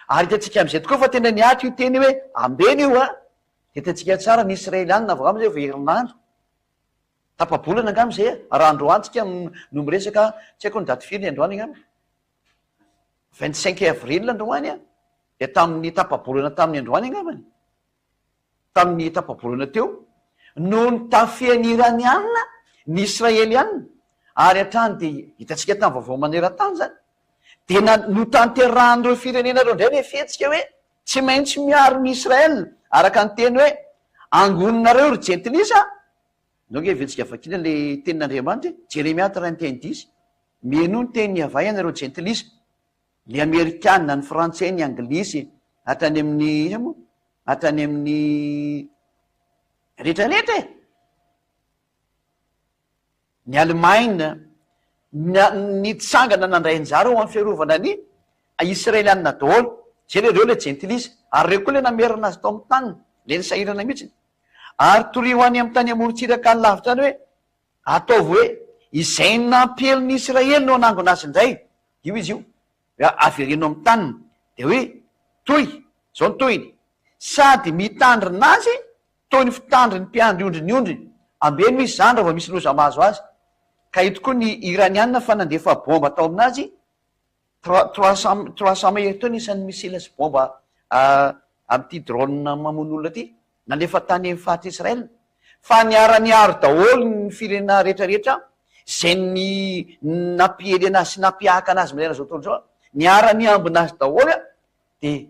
Ary hitantsika amin'izay tokoa fa tena nihatra io teny io hoe ambeno io an! Dia hitantsika tsara ny Israelianina vao angamba izay vao herinandro. Tapa-bolana angamba izay e! Raha androany tsika no miresaka, tsy haiko ny daty firy ny androany angamba, 25 avril androany an, dia tamin'ny tapa-bolana tamin'ny androany angambany, tamin'ny tapa-bolana teo, no nitafian'ny Iraniana ny Israeliana, ary hatrany dia hitantsika tamin'ny vaovao maneran-tany izany, dia notanterahan'ireo firenena ireo indray ilay fihetsika hoe tsy maintsy miaro ny Israel, araka ny teny hoe angoninareo ry jentilisa, Ndao ange vitsika vakiana ilay tenin'Andriamanitra e! Jeremia 31 dix, Mihainoa ny tenin'i Yavah ianareo jentilisa, ny Amerikana, ny Frantsay, ny Anglisy, hatrany amin'ny iza moa? Hatrany amin'ny rehetra rehetra e! Ny Alemaina, nitsangana nandray anjara ho amin'ny fiarovana ny Israelianina daholo. Zay le reo le jentilisa. Ary reo koa le namerina azy tao amin'ny taniny. Le nisahirana mihitsiny. Ary torio any amin'ny tany amorontsiraka any lavitra any hoe, Ataovy hoe, izay nampiely ny Israely no hanangona azy indray. Io izy io. Hoe avereno amin'ny taniny. Dia hoe, toy, izao ny tohiny, Sady mitandrina azy toy ny fitandrin'ny mpiandry ondry ny ondriny. Ambeno izy izany raha vao misy loza mahazo azy. Ka ito koa ny Iraniana fa nandefa bomba tao aminazy, trois trois cent 300 mahery teo ny isan'ny missile sy bomba amin'ity drone mamono olona ity, nalefa tany amin'ny faritra Israël. Fa niara-niaro daholo ny firenena rehetra rehetra izay ny nampiely anazy sy nampiahaka anazy manerana izao tontolo izao, niara-niambina azy daholo dia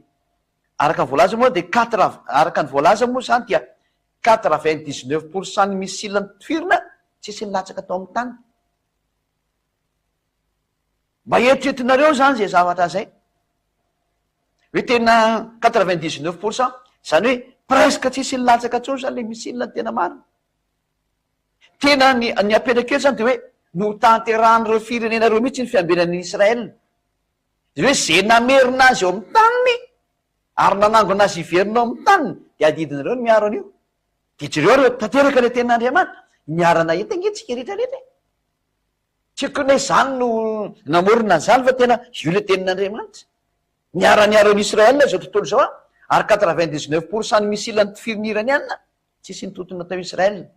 Araka ny voalaza moa dia quatre araka ny voalaza moa izany dia 99% ny missile notifirina tsisy nilatsaka tao amin'ny tany. Mba eritreretinareo izany izay zavatra izay. Hoe tena 99% izany hoe presque tsisy nilatsaka intsony izany ilay missile ny tena marina. Tena ny ny apetraka eo izany dia hoe notanterahan'ireo firenena ireo mihitsy ny fiambenan'i Israël. Izany hoe izay namerina azy eo amin'ny taniny ary nanangona azy hiverina ao amin'ny taniny dia adidinareo ny miaro an'io. Dia jereo ary hoe tanteraka ilay tenin'Andriamanitra. Niara-nahita ange tsika rehetra rehetra e. Tsy haiko hoe izany no namorona an'izany fa tena io ilay tenin'Andriamanitra. Niara-niaro an'i Israël izao tontolo izao ary 99 pour cent ny missile notifirin'ny Iraniana tsisy nitontona tao Israël.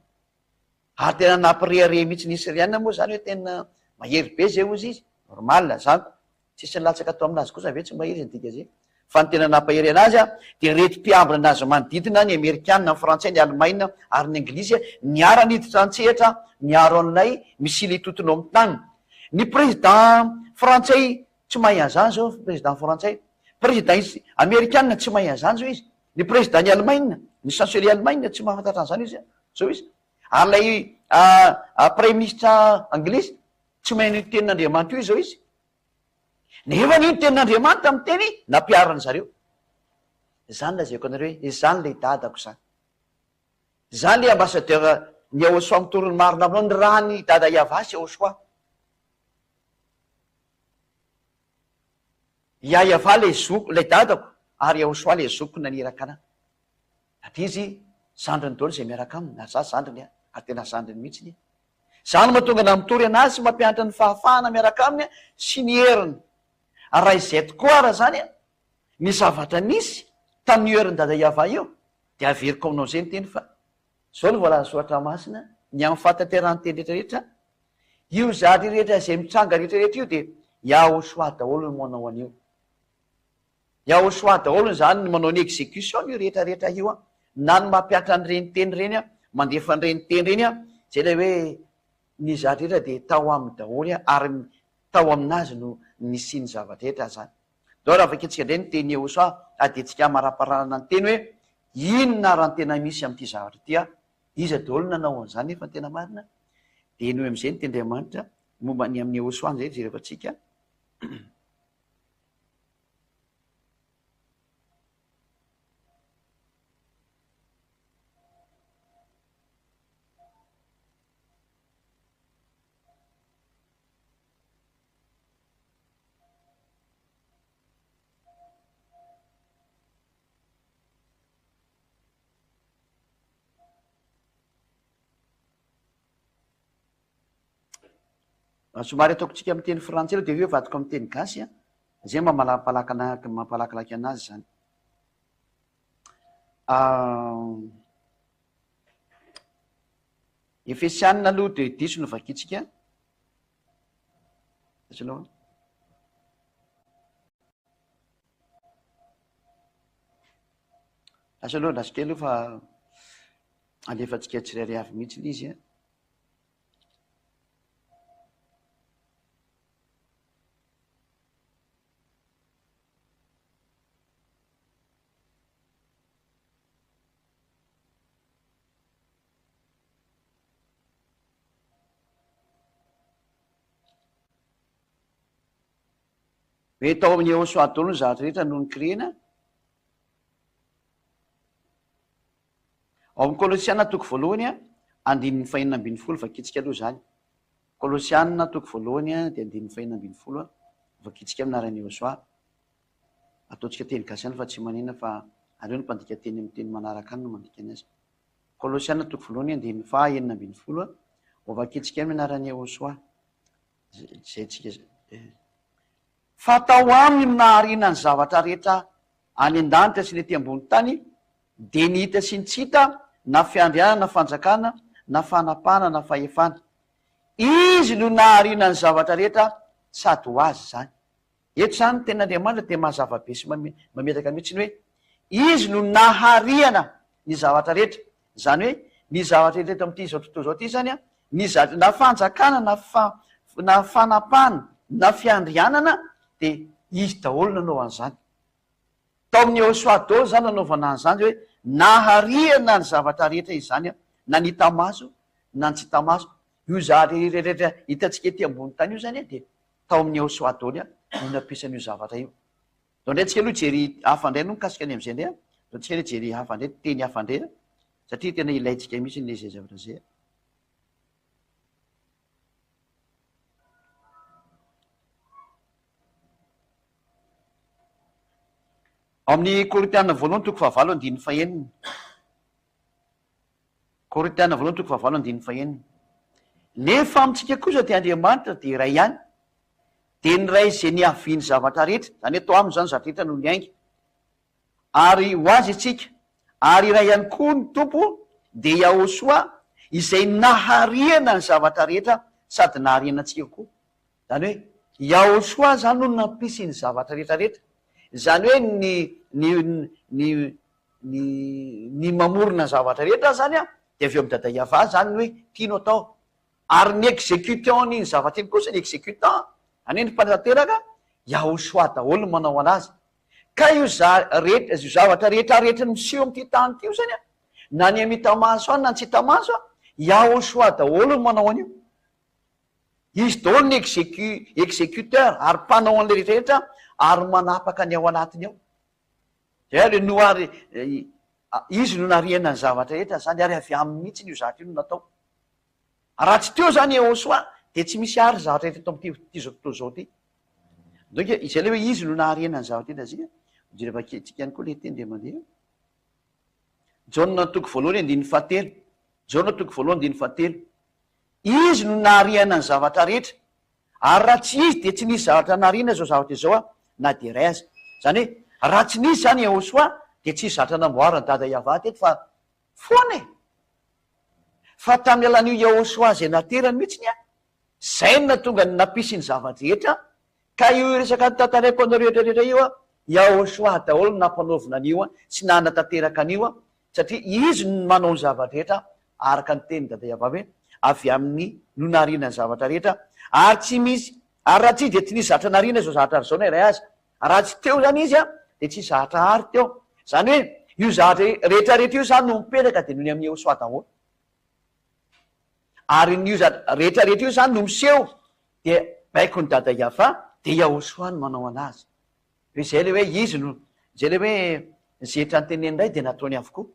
Ary tena nampirehareha mihitsy ny Syriana moa zany hoe tena mahery be zay ozy izy, normal zany ko, tsisy nilatsaka tao aminazy kosa ve tsy mahery izy ny dika zay, fa ny tena nampahery anazy an dia reto mpiambina anazy manodidina, ny amerikana, ny frantsay, ny alemaina ary ny anglisy niara niditra antsehatra niaro an'ilay missile hitotona ao amin'ny tany. Ny président frantsay tsy mahay an'izany zao président frantsay, président amerikana tsy mahay an'izany zao izy, Ny président ny Allemagne, ny chancelier Allemagne tsy mahafantatra an'izany izy zao izy. Ary ilay premier ministre anglisy tsy mahay an'io tenin'Andriamanitra io izao izy. Nefa anie ny tenin'Andriamanitra miteny nampiharin'ny zareo. Izany lazaiko anareo hoe izany ilay dadako izany. Izany ilay ambassadeur ny Yahosoa mitory ny marina aminao, ny ràn'i dada Yavah sy Yahosoa. Yahyafa ilay zoko, ilay dadako, ary Yahoshua ilay zokiko naniraka anah. Aty izy zandriny daholo izay miaraka aminy, ary za zandriny an, ary tena zandriny mihitsy anie. Za no mahatonga anah mitory anazy sy mampianatra ny fahafahana miaraka aminy sy ny heriny. Ary raha izay tokoa ara zany an, ny zavatra nisy tamin'io herin'i Dada Yavah io, dia averiko aminao izay ny teny fa Izao no voalaza soratra masina, ny amin'ny fahatanterahan'ny teny rehetra rehetra, io zavatra rehetra izay mitranga rehetra rehetra io dia Yahoshuah daholo no manao an'io. Yahoshuah daholo izany no manao ny execution io rehetra rehetra io an, na ny mampihatra an'ireny teny ireny an, mandefa an'ireny teny ireny an, izay ilay hoe ny zavatra rehetra dia tao aminy daholo an, ary tao aminazy no nisian'ny zavatra rehetra izany. Ndao raha vakintsika indray ny tenin'i Yehosua ary dia tsika hamaraparana ny teny hoe inona ary ny tena misy amin'ity zavatra ity ah? Iza daholo no nanao an'izany nefa ny tena marina? Dia henoy amin'izay ny tenin-dRiamanitra momba ny amin'i Yehosua izay jerevantsika. Somary ataokontsika amin'ny teny frantsay aloha dia avy eo avadiko amin'ny teny gasy an, izay mba mampalakilaky anazy izany. Efesianina aloha dia diso no vakintsika. Lasa aloha andraso kely aloha fa alefantsika tsirairay avy mihitsy ilay izy an. Hoe tao amin'i Yehosua daholo ny zavatra rehetra no nokirena. Ao amin'ny Kolosiana toko voalohany andininy fahenina ambin'ny folo vakintsika aloha izany. Kolosiana toko voalohany dia andininy fahenina ambin'ny folo vakintsika amin'ny anaran'i Yehosua. Ataontsika teny gasy ihany fa tsy manina fa aleo ny mpandika teny amin'ny teny manaraka any no mandika ny azy. Kolosiana toko voalohany andininy faha 16 Hovakintsika amin'ny anaran'i Yehosua izay tsika Fa tao aminy no nahariana ny zavatra rehetra any an-danitra sy ny ety ambony tany, dia ny hita sy ny tsy hita, na fiandrianana na fanjakana, na fanapahana na fahefana. Izy no nahariana ny zavatra rehetra sady ho Azy izany. Eto izany ny tenin'Andriamanitra dia mazava be sy mametraka mihitsy ny hoe Izy no nahariana ny zavatra rehetra. Izany hoe ny zavatra rehetra eto amin'ity izao tontolo izao ity izany, ny zavatra na fanjakana na na fanapahana na fiandrianana dia Izy daholo nanao an'izany. Tao amin'ny Yehosua daholo izany nanaovana an'izany hoe nahariana ny zavatra rehetra izany na ny hita maso na ny tsy hita maso. Io zavatra rehetra rehetra hitantsika ety ambony tany io izany dia Tao amin'ny Yehosua daholo no nampiasana io zavatra io. Ndao indray tsika aloha hijery hafa indray aloha mikasika ny amin'izay indray an. Ndao tsika aloha hijery hafa indray, teny hafa indray an, satria tena ilaintsika mihitsy ilay izay zavatra izay an. Ao amin'ny Korintiana voalohany toko fahavalo andininy fahenina. Korintiana voalohany toko fahavalo andininy fahenina. Nefa amintsika kosa dia Andriamanitra dia iray ihany, dia ny Ray izay niavian'ny zavatra rehetra, izany hoe tao aminy izany ny zavatra rehetra no niainga, ary ho Azy isika, ary iray ihany koa ny Tompo, dia Yahoshua, izay nahariana ny zavatra rehetra sady nahariana antsika koa. Izany hoe Yahoshua izany no nampisy ny zavatra rehetra rehetra. Izany hoe ny ny ny ny ny mamorona ny zavatra rehetra zany an, dia avy eo amin'i Dada Yavah zany ny hoe ity no atao. Ary ny executant an'iny zavatra iny kosa, ny executant, izany hoe ny mpanatanteraka, Yahoshua daholo no manao anazy. Ka io za rehetra io zavatra rehetra rehetra miseho amin'ity tany ity io zany an, na ny amin'ny hita maso any na ny tsy hita maso an, Yahoshua daholo no manao an'io. Izy daholo ny execu executeur ary mpanao an'ilay rehetra rehetra ary manapaka ny ao anatiny ao. Zay ary no ary izy no nariana ny zavatra rehetra zany ary avy aminy mihitsy io zavatra io no natao. Raha tsy teo zany Yehosua dia tsy misy ary zavatra rehetra eto amin'ity ity zao tontolo izao ity. Donc izay ilay hoe izy no nahariana ny zavatra rehetra zay. Jereva kely ihany koa ilay teny dia mandeha. Jaona toko voalohany andininy fahatelo. Jaona toko voalohany andininy fahatelo. Izy no nahariana ny zavatra rehetra, ary raha tsy Izy dia tsy nisy zavatra nahariana izao zavatra izao na dia iray aza. Izany hoe, raha tsy nisy izany Yehosua dia tsy hisy zavatra namboarin'i Dada Yavah teto fa foana e! Fa tamin'ny alalan'io Yehosua izay naterany mihitsy an, izay no nahatonga ny nampisy ny zava-drehetra, ka io resaka notantaraiko anareo rehetra rehetra io an, Yahoshuah daholo no nampanaovina an'io sy nanatanteraka an'io satria izy no manao ny zava-drehetra araka ny tenin'i Dada Yavah hoe avy aminy no nahariana ny zavatra rehetra ary tsy misy ary raha tsy izy dia tsy nisy zavatra nahariana izao zavatra izao na iray aza. Raha tsy teo izany izy dia tsy hisy zavatra àry teo. Izany hoe io zavatra rehetra rehetra io izany no mipetraka dia noho ny amin'i Yehoshuah daholo. Ary ny io zavatra rehetra rehetra io izany no miseho dia baikon'i Dada Yavah dia Yahoshuah no manao anazy. Hoe izay ilay hoe izy no, izay ilay hoe izay rehetra noteneniny indray dia nataony avokoa.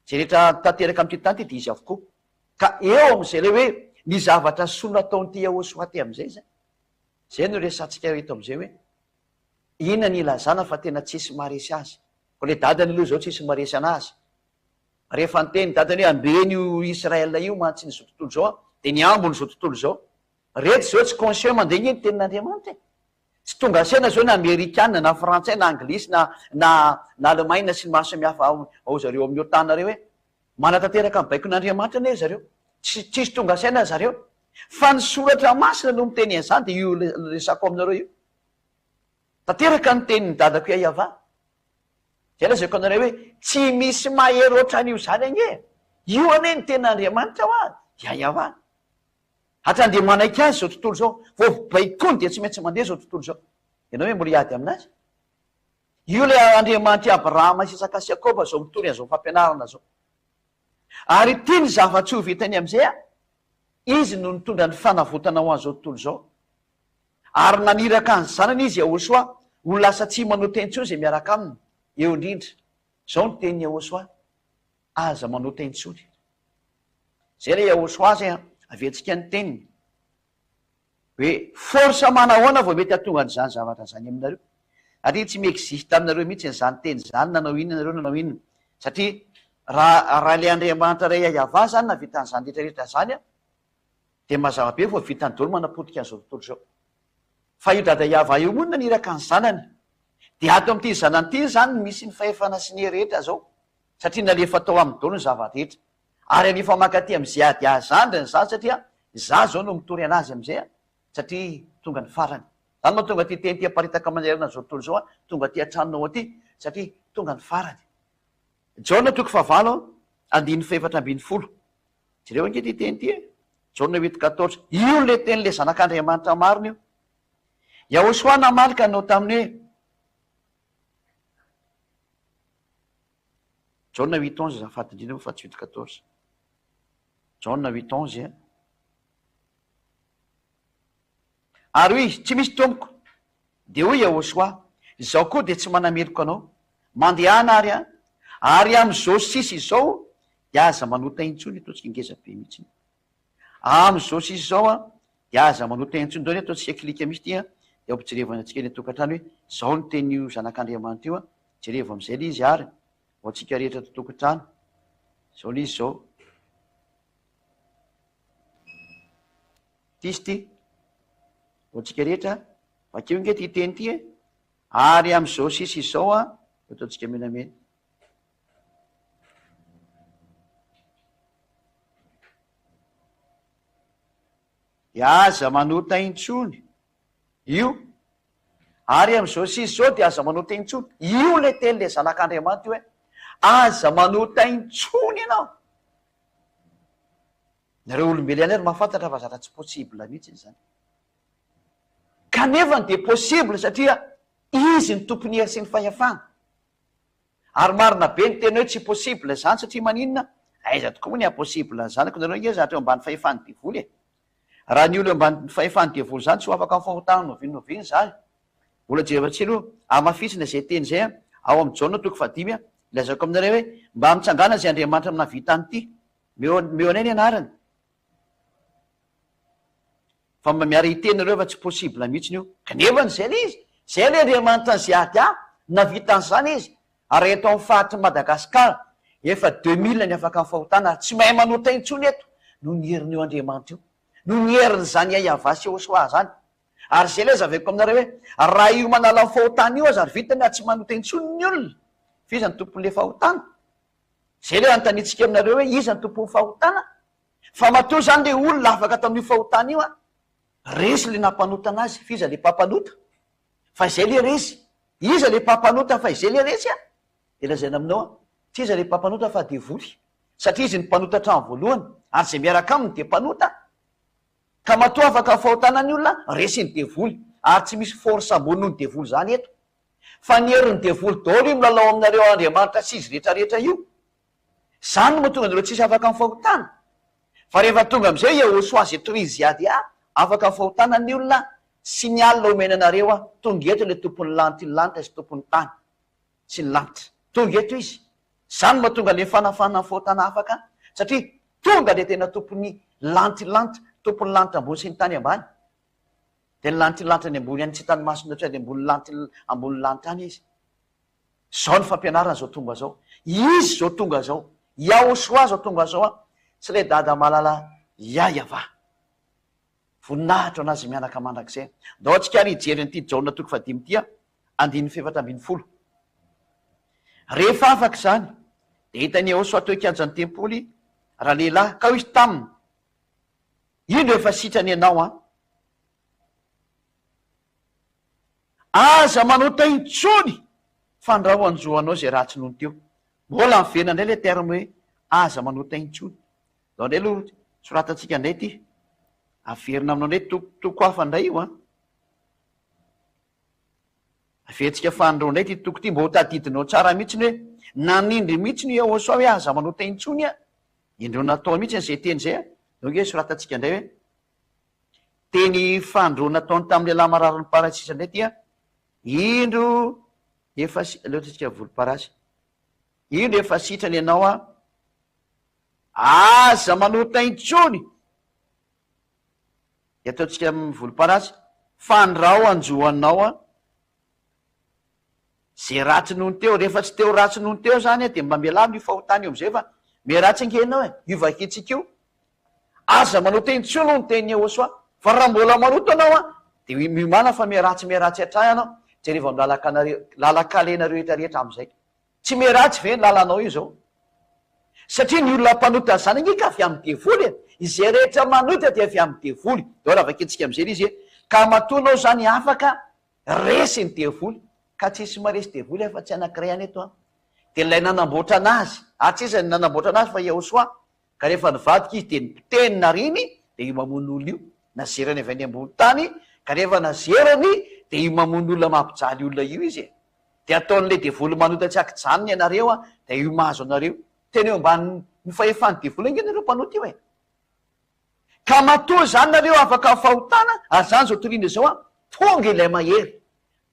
Izay rehetra tanteraka amin'ity tany ity dia izy avokoa. Ka eo amin'izay ilay hoe ny zavatra soa nataon'ity Yahoshuah ity amin'izay izany. Izay no resahantsika eto amin'izay hoe inona ny ilazana fa tena tsisy maharesy azy. Koa ilay dadany aloha izao tsisy maharesy anazy. Rehefa niteny dadany hoe ambeno io Israël io mantsy ny izao tontolo izao dia niambina izao tontolo izao. Reto izao tsy conscient mandeha nge ny tenin'Andriamanitra e! Tsy tonga saina zao na amerikana na frantsay na anglisy na na na alemaina sy ny maro samihafa ao ao zareo amin'ny otan reo hoe manatanteraka ny baikon'Andriamanitra anie zareo. Tsy tsisy tonga saina zareo. Fa ny soratra masina no miteny an'izany dia io resako aminareo io. Tanteraka ny tenin'i dadako Yayava. Zay lazaiko anareo hoe tsy misy mahery ohatran'io zany anie e! Io anie ny tenin'Andriamanitra hoa Yayava. Hatrany dia manaiky azy izao tontolo izao. Vao baikoiny dia tsy maintsy mandeha izao tontolo izao. Ianao ve mbola hiady aminazy? Io ilay Andriamanitr'i Abrahama sy Isaka sy Jakoba izao mitory an'izao fampianarana izao. Ary ity ny zava-tsoa vitany amin'izay a, Izy no nitondra ny fanavotana ho an'izao tontolo izao. Ary naniraka ny Zanany Izy, Yahoshuah, ho lasa tsy manota intsony izay miaraka Aminy. Eo indrindra. Izao ny tenin'i Yahoshuah, Aza manota intsony. Zay ilay Yahoshuah zay an, averintsika ny teniny. Hoe force manahoana vao mety hahatonga an'izany zavatra izany aminareo. Satria tsy mi-existe aminareo mihitsy an'izany teny izany nanao inona nareo nanao inona. Satria raha raha ilay Andriamanitra iray Yavah izany nahavita an'izany rehetra rehetra izany an, dia mazava be fa ho vitany daholo manapotika an'izao tontolo izao. Fa io Dada Yavah io moa no naniraka ny zanany. Dia ato amin'ity zanany ity izany no misy ny fahefana sy ny hery rehetra izao. Satria nalefa tao aminy daholo ny zava-drehetra. Ary alefa mankaty amin'i ZADA zandriny izany satria izaho izao no mitory anazy amin'izay an, satria tonga ny farany. Izany mahatonga ity teny ity aparitaka manerana an'izao tontolo izao an, tonga aty an-tranonao aty, satria tonga ny farany. Jaona toko fahavalo andininy fahefatra 14. Jereo ange ity teny ity e. Jaona huit quatorze. Io ilay tenin'ilay Zanak'Andriamanitra marina io. Yahoshua namaly ka nanao taminy hoe, Jaona huit onze azafady indrindra moa fa tsy huit quatorze. Jaona huit onze a. Ary hoy izy, Tsy misy tompoko. Dia hoy Yahoshuah, Izaho koa dia tsy manameloka anao. Mandehana ary an! Ary amin'izao sisa izao dia aza manota intsony, ataontsika ngeza be mihitsy. Amin'izao sisa izao an, dia aza manota intsony. Ndao anie ataontsika clic mihitsy ity an, dia ampijerevana antsika eny an-tokantrano hoe izao ny tenin'io zanak'Andriamanitra io an, jerevo amin'izay ilay izy ary, ho antsika rehetra ato an-tokantrano. Izao ilay izy izao. Ity izy ity. Ho antsika rehetra, vakio ange ity teny ity e. Ary amin'izao sisa izao an, ataontsika menamena. Dia aza manota intsony. Io. Ary amin'izao sisa izao dia aza manota intsony. Io ilay tenin'ilay Zanak'Andriamanitra io hoe, aza manota intsony ianao. Nareo olombelo ihany ary mahafantatra fa zatra tsy possible mihitsy izany. Kanefany dia possible satria Izy no tompon'ny hery sy ny fahefana. Ary marina be ny teny hoe tsy possible izany satria maninona? Aiza tokoa moa ny haha-possible an'izany ko nareo ange zatra eo ambany fahefan'ny devoly e! Raha ny olo eo ambany fahefan'ny devoly izany tsy ho afaka amin'ny fahotana n'oviana n'oviana izany. Mbola jerevantsika aloha, hamafisina izay teny izay ao amin'ny Jaona toko fahadimy, ilazaiko aminareo hoe mba mitsangàna izay Andriamanitra nahavita an'ity. Meo meo anay ny anarany. Fa mba miara hiteny nareo fa tsy possible mihitsiny io. Kanefany zay le izy. Zay le Andriamanitra ny ZADA, navita an'izany izy. Ary eto amin'ny faritry Madagascar, efa 2000 ny afaka ny fahotana ary tsy mahay manota intsony eto noho ny herin'io Andriamanitra io. Noho ny herin'izany Yahvah sy Yehoshuah zany. Ary zay le azavaiko aminareo hoe, raha io manala ny fahotana io aza ary vitany ary tsy manota intsony ny olona, f'iza no tompon'le fahotana? Zay le anontaniantsika aminareo hoe iza no tompon'ny fahotana? Fa matoa zany le olona afaka tamin'io fahotana io an, resy le nampanota anazy, f'iza le mpampanota? Fa izay le resy, iza le mpampanota fa izay le resy an? De lazaina aminao an, tsy iza le mpampanota fa devoly, satria izy no mpanota hatramin'ny voalohany, ary izay miaraka aminy dia mpanota, ka matoa afaka amin'ny fahotana ny olona, resin'ny devoly, ary tsy misy force ambony noho ny devoly zany eto. Fa ny herin'ny devoly daholo io milalao aminareo Andriamanitra sy izy rehetra rehetra io. Zany no mahatonga anareo tsisy afaka amin'ny fahotana. Fa rehefa tonga amin'izay Yehosua izay toy izy ady ahy, afaka amin'ny fahotana ny olona sy ny alina omena anareo aho, tonga eto ilay tompon'ny lanity ny lanitra sy tompon'ny tany sy ny lanitra. Tonga eto izy. Zany no mahatonga ilay fanafahana ny fahotana afaka satria tonga ilay tena tompon'ny lanity lanitra, tompon'ny lanitra ambony sy ny tany ambany. Dia ny lanitra lanitra any ambony any tsy hitan'ny masonao tsy any ambony lanitra ambony lanitra any izy. Zao ny fampianarana zao tonga zao. Izy zao tonga zao. Yahoshua zao tonga zao an. Tsy ilay dada malala Yah-Yavah. Voninahitra ho an'azy mianaka mandrakizay. Ndao antsika ary hijery an'ity Jaona toko fahadimy ity an, andininy fahefatra 14. Rehefa afaka izany, dia hitan'i Yahoshuah teo an-kianjan'ny tempoly ralehilahy, ka hoy izy taminy, Indro efa sitrana ianao an! Aza manota intsony fandrao hanjo anao izay ratsy nony teo. Mbola miverina indray ilay terme hoe aza manota intsony. Zao indray aloha soratantsika indray ity. Averina aminao indray toko toko hafa indray io an! Averintsika fanindroa indray ity toko ity mba ho tadidinao tsara mihitsiny hoe nanindry mihitsiny i Yahoshuah hoe aza manota intsony an! Indreo natao mihitsy izay teny izay an! Ndao ange soratantsika indray hoe teny fanindroa nataony tamin'ny lehilahy mararin'ny parasisa indray ity an! Indro efa si-, aleo ataontsika volomparasy. Indro efa sitrana ianao an! Aza manota intsony! Dia ataontsika amin'ny volomparasy, fandrao hanjo anao an! Ze ratsy noho ny teo, rehefa tsy teo ratsy noho ny teo zany dia mba mialà amin'io fahotana io amizay fa miharatsy ange ianao e, io vakintsika io. Aza manota intsony hoy ny tenin'i Yehosua, fa raha mbola manota ianao an, dia miomàna fa miharatsy miharatsy hatrany ianao, jerevo amin'ny lalan-kanareo, lalan-kalenareo rehetra rehetra amizay. Tsy miharatsy ve ny lalanao io zao? Satria ny olona mpanota zany ange ka avy amin'ny devoly e! Izay rehetra manota dia avy amin'ny devoly. Dao raha vakintsika amizay ilay izy e, ka matoa anao zany afaka Resy ny devoly, ka tsisy maresy devoly afa tsy anakiray ihany eto an! Dia ilay nanamboatra anazy, ary tsy iza ny nanamboatra anazy fa Yahoshuah, ka rehefa nivadika izy dia nipotehiny nariny, dia io mamono olona io, nazerany avy any ambony tany, ka rehefa nazerany dia io mamono olona mampijaly olona io izy e! Dia ataon'ilay devoly manota tsy ankijanona ianareo an, dia io mahazo anareo. Tena eo ambanin'ny fahefan'ny devoly ange nareo mpanota io e! Ka matoa izany nareo afaka amin'ny fahotana, ary izany izao toriana izao an, tonga ilay mahery,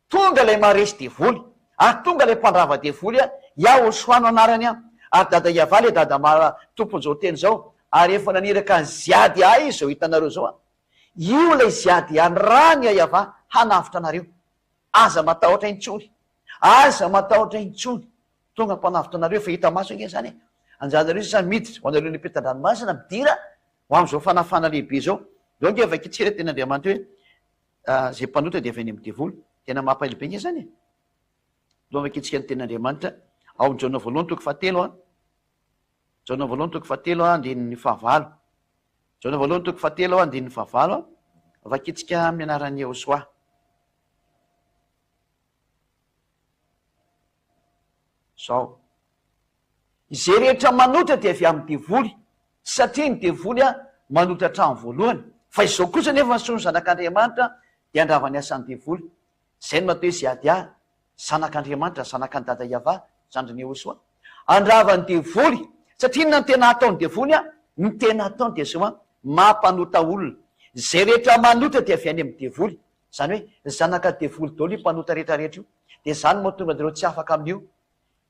tonga ilay maharesy devoly, ary tonga ilay mpandrava devoly an, Yahoshuah no anarany an, ary Dada Yavah ilay Dada mara tompon'izao teny izao, ary efa naniraka an'i Ziady ahy izy izao hitanareo izao an, io ilay Ziady anrany Yavah hanavotra anareo, aza matahotra intsony, aza matahotra intsony. Tonga mpanavotra anareo efa hita maso ange izany e! Anjaranareo sisa ny miditra, ho anareo ny ampitan-dranomasina, midira ho amin'izao fanafana lehibe izao. Izao ange vakintsika ilay tenin'Andriamanitra hoe, Izay mpanota dia avy any amin'ny devoly. Tena mampahelo be ange izany e! Izao vakintsika ny tenin'Andriamanitra ao amin'ny Jaona voalohany toko fahatelo an. Jaona voalohany toko fahatelo andininy fahavalo. Jaona voalohany toko fahatelo andininy fahavalo, vakintsika amin'ny anaran'i Yehosua. Zao. Izay rehetra manotra dia avy amin'ny devoly, satria ny devoly manotra hatramin'ny voalohany. Fa izao kosa anefa ny soa ny zanak'Andriamanitra dia handrava ny asan'ny devoly. Izay no atao hoe Ziadia, zanak'Andriamanitra, zanakan'i Dada Yavah, zandrin'i Yehosoa. Handrava ny devoly, satria inona no tena ataon'ny devoly? Ny tena ataony dia izao, mampanota olona. Izay rehetra manotra dia avy any amin'ny devoly. Izany hoe zanaka devoly daholo io mpanota rehetra rehetra io. Dia izany no mahatonga anareo tsy afaka amin'io.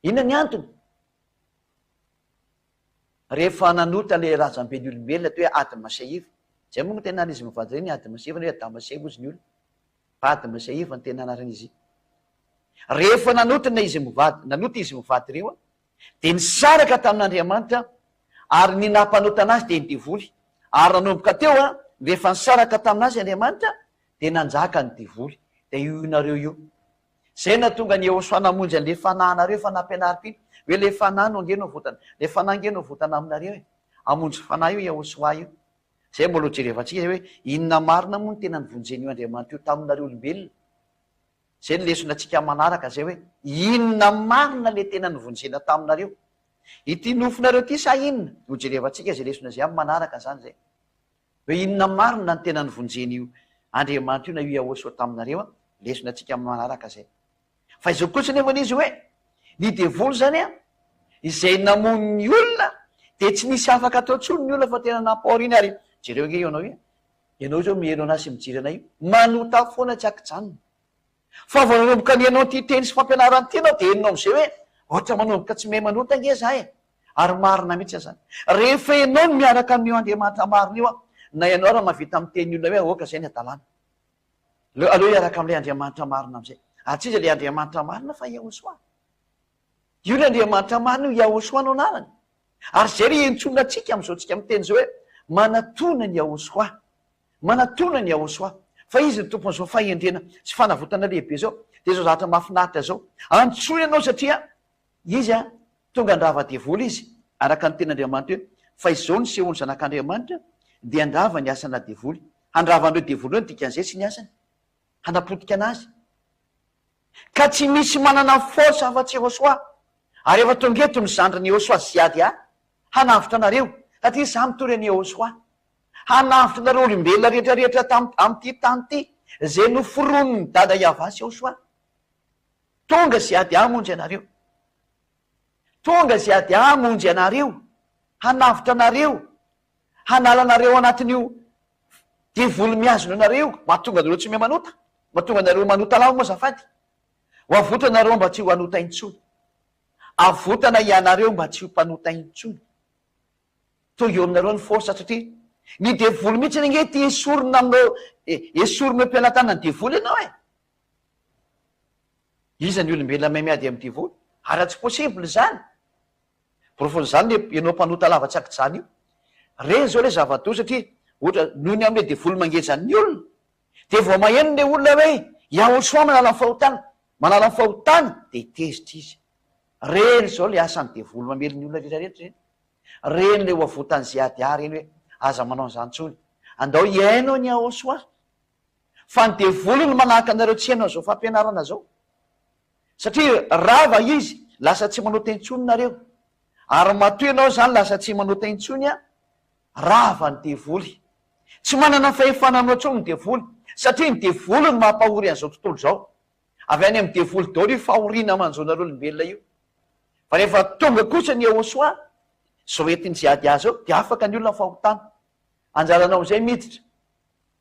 Inona ny antony? Rehefa nanota ilay razamben'ny olombelona atao hoe Adama sy Eva. Izay moa no tena anaran'izy mivady ireny, Adama sy Eva na hoe Adama sy Eva hozy ny olona. Fa Adama sy Eva no tena anaran'izy. Rehefa nanota na izy mivady, nanota izy mivady ireo, dia nisaraka tamin'Andriamanitra ary ny nampanotana azy dia ny devoly. Ary nanomboka teo, rehefa nisaraka tamin'azy Andriamanitra, dia nanjaka ny devoly. Dia io inareo io. Izay nahatonga an'i Yehosua namonjy an'ilay fanahinareo efa nampianariko iny, hoe ilay fanahy no ange no avotana, ilay fanahy ange no avotana aminareo e. Hamonjy fanahy io Yehosua io. Izay mbola ho jerevantsika hoe inona marina moa no tena nivonjen'io Andriamanitra io taminareo olombelona. Zay ny lesona tsika manaraka zay hoe inona marina le tena novonjena taminareo? Ity nofinareo ity sa inona? Ho jerevantsika zay lesona zay amin'ny manaraka zany zay. Hoe inona marina ny tena novonjen'io Andriamanitra io na io Yahosua taminareo an? Lesona tsika amin'ny manaraka zay. Fa izao kosa nefa izy hoe ny devoly zany an, izay namono ny olona dia tsy nisy afaka atao intsony ny olona fa tena nampaoriny ary jereo ange io anao io e. Ianao izao miheno anah sy mijery anay io, manota foana tsy ankijanona. Fa vao nanomboka nihaino an'ity teny sy fampianarana ity ianao dia henonao amin'izay hoe ohatra manomboka tsy mahay manota ange za e! Ary marina mihitsy azany. Rehefa ianao no miaraka amin'io Andriamanitra marina io an, na ianao ary mahavita miteny olona hoe aoka izay ny hadalana. Aleo aleo hiaraka amin'ilay Andriamanitra marina amin'izay. Ary tsy iza ilay Andriamanitra marina fa Yahoshuah. Io ilay Andriamanitra marina io, Yahoshuah no anarany. Ary izay ry iantsoana antsika amin'izao tsika miteny izao hoe, manatona an'i Yahoshuah. Manatona an'i Yahoshuah. Fa Izy no tompon'izao fahendrena sy fanavotana lehibe izao. Dia izao zavatra mahafinaritra izao. Antsoina ianao satria Izy tonga handrava devoly Izy, araka ny tenin'Andriamanitra hoe, fa izao nisehoan'ny Zanak'Andriamanitra dia handrava ny asana devoly. Handrava an'ireo devoly ireo ny dikan'izay sy ny asany. Hanapotika an'azy. Ka tsy misy manana force afa-tsy Yehosua. Ary efa tonga eto ny zandrin'i Yehosua Ziadia hanavotra anareo, satria izaho mitory an'i Yehosua. Hanavotra anareo olombelona rehetra rehetra tam amin'ity tany ity, izay noforonin'i Dada Yavah sy Yehosua. Tonga Ziadia hamonjy anareo. Tonga Ziadia hamonjy anareo, hanavotra anareo, hanala anareo ao anatin'io devoly mihazona anareo io, mahatonga anareo tsy mahay manota, mahatonga anareo manota lava moa azafady. Ho avotana nareo mba tsy ho hanota intsony. Avotana ianareo mba tsy ho mpanota intsony. Tonga eo aminareo ny force satria ny devoly mihitsy ange ity esorina aminao, esorina eo am-pelatanan'ny devoly ianao e. Iza ny olombelona mahay miady amin'ny devoly? Ary raha tsy possible izany, porofon'izany le ianao mpanota lava tsy ankijano io. Reny izao le zava-doza satria ohatra noho ny amin'le devoly mangeja ny olona dia vao maheno le olona hoe Yahoshua manala ny fahotana, manala ny fahotana dia tezitra izy. Reny izao le asan'ny devoly mamely ny olona rehetra rehetra ireny. Reny le ho avotan'i Ziadia reny hoe aza manao an'izany intsony. Andao hihaino an'i Yahoshua. Fa ny devoly no manahaka anareo tsy hihaino an'izao fampianarana izao. Satria rava izy, lasa tsy manota intsony nareo. Ary matoa ianao izany lasa tsy manota intsony an, rava ny devoly. Tsy manana fahefana aminao intsony ny devoly. Satria ny devoly no mampahory an'izao tontolo izao. Avy any amin'ny devoly daholo io fahoriana manjo anareo olombelona io. Fa rehefa tonga kosa ny Yehosua, izao entin'i Ziadia izao, dia afaka ny olona ny fahotana. Anjaranao amin'izay miditra.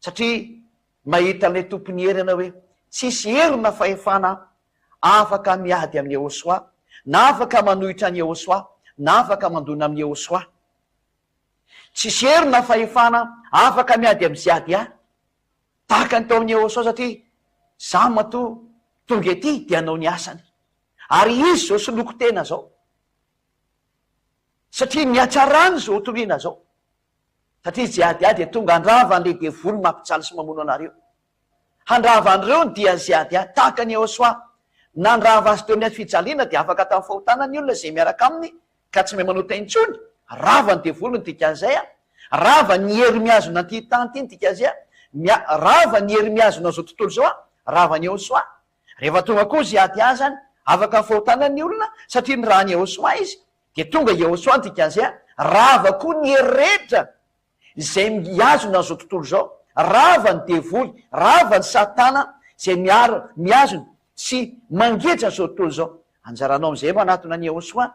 Satria mahita an'ilay Tompon'ny hery ianao hoe tsisy hery na fahefana afaka miady amin'i Yehosua, na afaka manohitra an'i Yehosua, na afaka mandona amin'i Yehosua. Tsisy hery na fahefana afaka miady amin'i Ziadia. Tahaka ny tao amin'i Yehosua satria za matoa tonga ety dia hanao ny asany. Ary izy izao soloiko tena izao. Satria ny hatsarany izao toriana izao. Satria Ziadia dia tonga handrava an'ilay devoly mampijaly sy mamono anareo. Handrava an'ireo ny dian'i Ziadia, tahaka an'i Yehosua. Nandrava azy teo amin'ny hazo fijaliana dia afaka tamin'ny fahotana ny olona izay miaraka aminy ka tsy mahay manota intsony. Rava ny devoly ny dikan'izay a. Rava ny hery mihazona an'ity tany ity ny dikan'izay a. Mia, rava ny hery mihazona an'izao tontolo izao a. Rava an'i Yehosua. Rehefa tonga koa Ziadia izany, afaka amin'ny fahotana ny olona satria nirahan'i Yehosua izy. Dia tonga Yehosua ny dikan'izay a, rava koa ny hery rehetra izay mihazona an'izao tontolo izao, rava ny devoly, rava ny satana izay miaro, mihazona sy mangeja an'izao tontolo izao. Anjaranao amin'izay manatona an'i Yehosua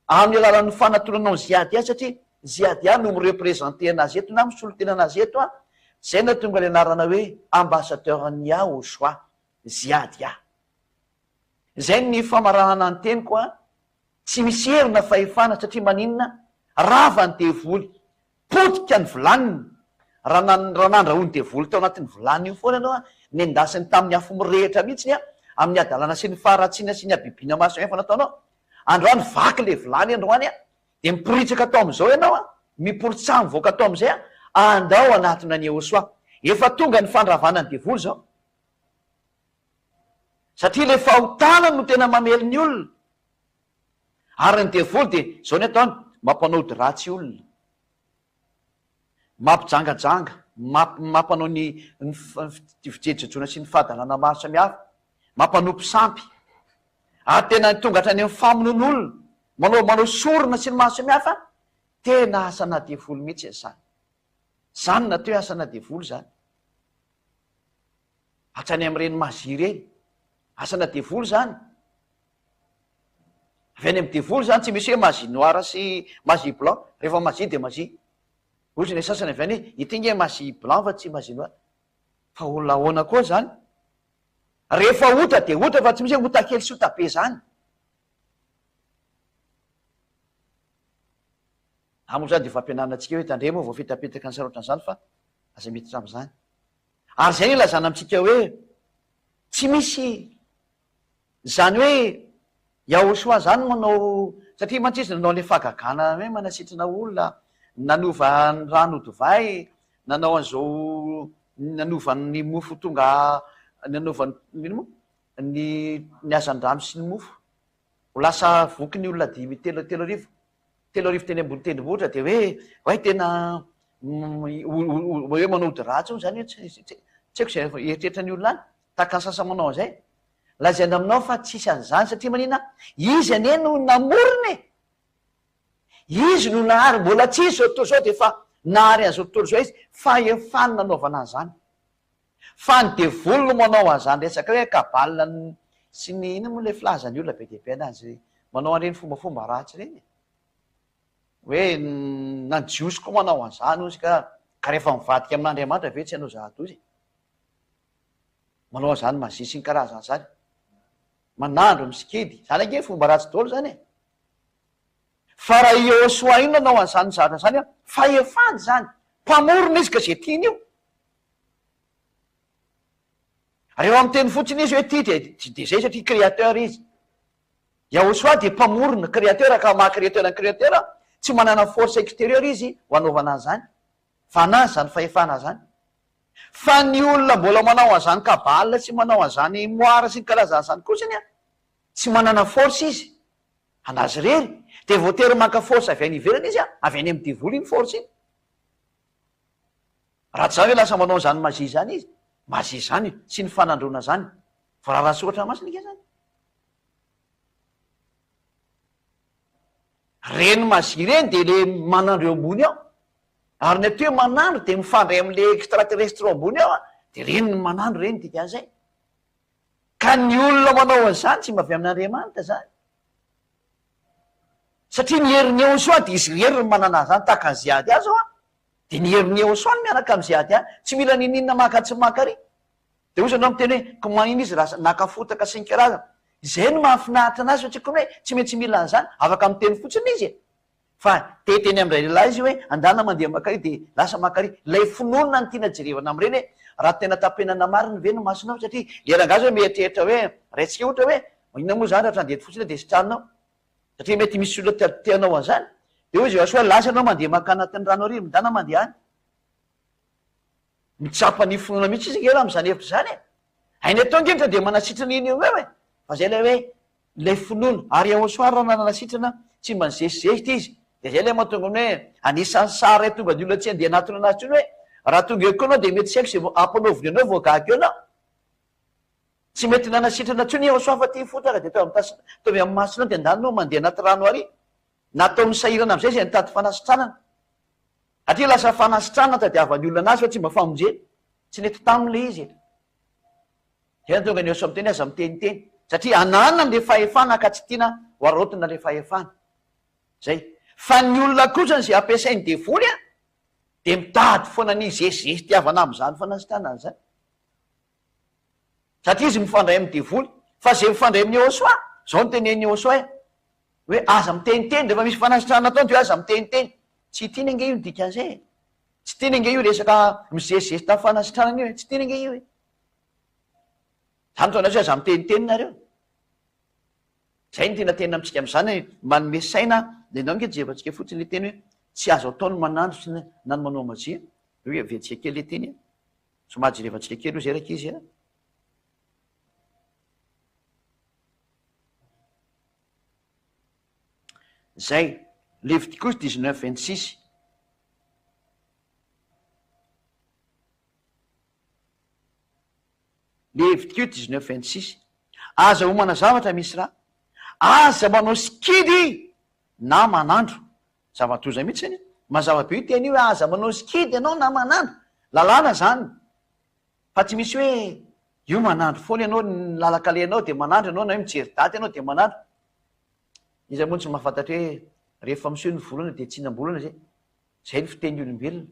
amin'ny alalan'ny fanatonanao ny Ziadia satria Ziadia no mi-representer anazy eto na misolo tena anazy eto a, izay no nahatonga ilay anarana hoe ambassadeur an'i Yahosua, Ziadia. Izay ny famaranana ny teniko a. Tsy misy hery na fahefana satria maninona? Rava ny devoly, potika ny vilaniny, raha raha nandrahoin'ny devoly tao anatin'ny vilany io foana ianao an, nendasiny tamin'ny afo mirehitra mihitsiny an, amin'ny hadalana sy ny faharatsiana sy ny habibiana maro samihafa nataonao, androany vaky le vilany androany an, dia miporitsaka tao amin'izao ianao an, miporitsaha mivoaka tao amin'izay an, andao hanatona an'i Yehosua. Efa tonga ny fandravana ny devoly izao. Satria ilay fahotana no tena mamely ny olona. Ary ny devoly dia izao ny ataony, mampanao ody ratsy olona. Mampijangajanga, mampanao ny fijejojejoana sy ny fahadalana maro samihafa. Mampanompo sampy. Ary tena tonga hatrany amin'ny famonoana olona. Manao manao sorona sy ny maro samihafa. Tena asana devoly mihitsy izany. Izany natao hoe asana devoly izany. Hatrany amin'ireny magie ireny. Asana devoly izany. Avy any amin'ny devoly izany, tsy misy hoe magie noire sy magie blanc. Rehefa magie dia magie. Hoy ny sasany avy any hoe, ity nge magie blanc fa tsy magie noire. Fa olona ahoana koa izany? Rehefa ota dia ota fa tsy misy hoe ota kely sy ota be izany. Za moa izany dia fampianarana antsika hoe tandremo vao fetapetaka ny saina ohatran'izany fa aza miditra amin'izany. Ary izay no ilazana amintsika hoe tsy misy izany hoe Yahoshua izany manao, satria mantsy izy nanao an'ilay fahagagana hoe manasitrana olona, nanova ny rano ho divay, nanao an'izao, nanova ny mofo ho tonga, nanova ny, inona moa? Ny ny hazandrano sy ny mofo ho lasa voky ny olona dimy telo 3000. 3000 teny ambony tendrombohitra dia hoe way tena hoe manao ody ratsy hono zany hoe tsy tsy haiko izay eritreritra ny olona any, tahaka ny sasany manao an'izay. Lazaina aminao fa tsisy an'izany satria manina? Izy anie no namorona e! Izy no nahary, mbola tsy izy izao tontolo izao dia efa nahary an'izao tontolo izao izy, fahefany nanaovana an'izany. Fa ny devoly no manao an'izany resaka hoe cabale sy ny inona moa ilay filazan'ny olona be dia be anazy manao an'ireny fombafomba ratsy ireny e. Hoe na ny jiosy koa manao an'izany hozy ka, ka rehefa mivadika amin'Andriamanitra ve tsy hanao zava-doza e. Manao an'izany magie sy ny karazan'izany. Manandro, misikidy. Izany ange fomba ratsy daholo izany e. Fa raha i Yehosua io nanao an'izany zavatra izany an, fahefany izany. Mpamorona izy ka izay tiany io. Rehefa miteny fotsiny izy hoe ty dia dia zay satria créateur izy. Yahoshuah dia mpamorona, créateur, ka maha créateur ny créateur, tsy manana force extérieure izy ho hanaovana an'izany. Fa anazy izany fahefana izany. Fa ny olona mbola manao an'izany cabale sy manao an'izany moire sy ny karazan'izany kosany an, tsy manana force izy. Anazy irery. Dia voatery maka force avy any ivelany izy an, avy any amin'ny devoly iny force iny. Raha tsy izany ve lasa manao an'izany magie izany izy? Magie izany sy ny fanandroana izany. Voararan'ny soratra masina ange izany. Ireny magie ireny dia le manandro eo ambony ao. Ary ny atao hoe manandro dia mifandray amin'le extraterrestre eo ambony ao an, dia ireny ny manandro ireny dikan'izay. Ka ny olona manao an'izany tsy mba avy amin'Andriamanitra izany. Satria ny herin'i Yehosua dia izy irery no manana an'izany, tahaka an'i Ziadia zao an, dia ny herin'i Yehosua no miaraka amin'i Ziadia, tsy mila n'inon'inona maka tsy maka ary. Dia hoy ianao miteny hoe, ko maninona izy raha naka fotaka sy ny karazany. Izay no mahafinaritra anazy fa tsy akory hoe tsy maintsy mila an'izany, afaka miteny fotsiny izy e. Fa te hiteny amin'ilay lehilahy izy hoe andana mandeha maka ary dia lasa maka ary. Ilay finoana no tiana jerevana amin'ireny hoe raha tena tapenana marina ve ny masonao satria ilay rangahy zao mieritreritra hoe raintsika ohatra hoe inona moa izany raha ohatran'ny eto fotsiny dia sitranina ao satria mety misy olona te hanao an'izany dia hoy izy hoe lasa ianao mandeha maka anatin'ny rano ary midana mandeha any. Mitsapa ny finoana mihitsy izy ange raha amin'izany hevitra izany e! Hainy atao ange ny tonga dia manasitrana iny eo eo e! Fa izay ilay hoe ilay finoana. Ary Yahoshuah raha nanasitrana tsy mba nizesizesitra izy. Dia izay ilay mahatonga ny hoe anisan'ny sary tonga ny olona tsy handeha hanatona anazy intsony hoe raha tonga eo koa ianao dia mety tsy haiko izay ampanaoviny anao vao gaga eo ianao. Tsy mety nanasitrana intsony Yahoshuah fa ity fotaka dia tonga amin'ny masonao dia andany ianao mandeha anaty rano ary. Nataony sahirana amin'izay izay nitady fanasitranana. Satria lasa fanasitranana tadiavan'ny olona anazy fa tsy mba famonjena. Tsy nety taminy ilay izy e. Izay no tonga ny Yosua miteny aza miteniteny. Satria ananany ilay fahefana ka tsy tiana ho araraotina ilay fahefana. Izay. Fa ny olona kosa izay ampiasain'ny devoly an, dia mitady foana ny zesizesitiavana amin'izany fanasitranana izany. Satria izy mifandray amin'ny devoly. Fa izay mifandray amin'i Yehosua, izao no tenenin'i Yehosua e, hoe aza miteniteny, rehefa misy fanasitrahana ataony dia hoe aza miteniteny. Tsy tiany ange io ny dikan'izay e. Tsy tiany ange io resaka mizesizesy tamin'ny fanasitranana io e. Tsy tiany ange io e. Izany no ataonareo hoe aza miteniteny nareo. Izay no tena tenina amintsika amin'izany hoe manome saina, dia ndao ange jerevantsika fotsiny ilay teny hoe tsy azo atao ny manandro sy na ny manao mazia. Hoe averitsika kely ilay teny e. Somary jerevantsika kely aloha izay rankizy a. Zay. Levitikosy 19 26. Levitikosy 19 26. Aza homana zavatra misy ra. Aza manao sikidy na manandro. Zava-doza mihitsy anie. Mazava be io teny io hoe aza manao sikidy ianao na manandro. Lalàna izany. Fa tsy misy hoe io manandro foana ianao, ny lalan-kalehanao dia manandro ianao na hoe mijery daty ianao dia manandro. Iza moa no tsy mahafantatra hoe rehefa miseho ny volana dia tsinam-bolana izay. Izay ny fitenin'ny olombelona.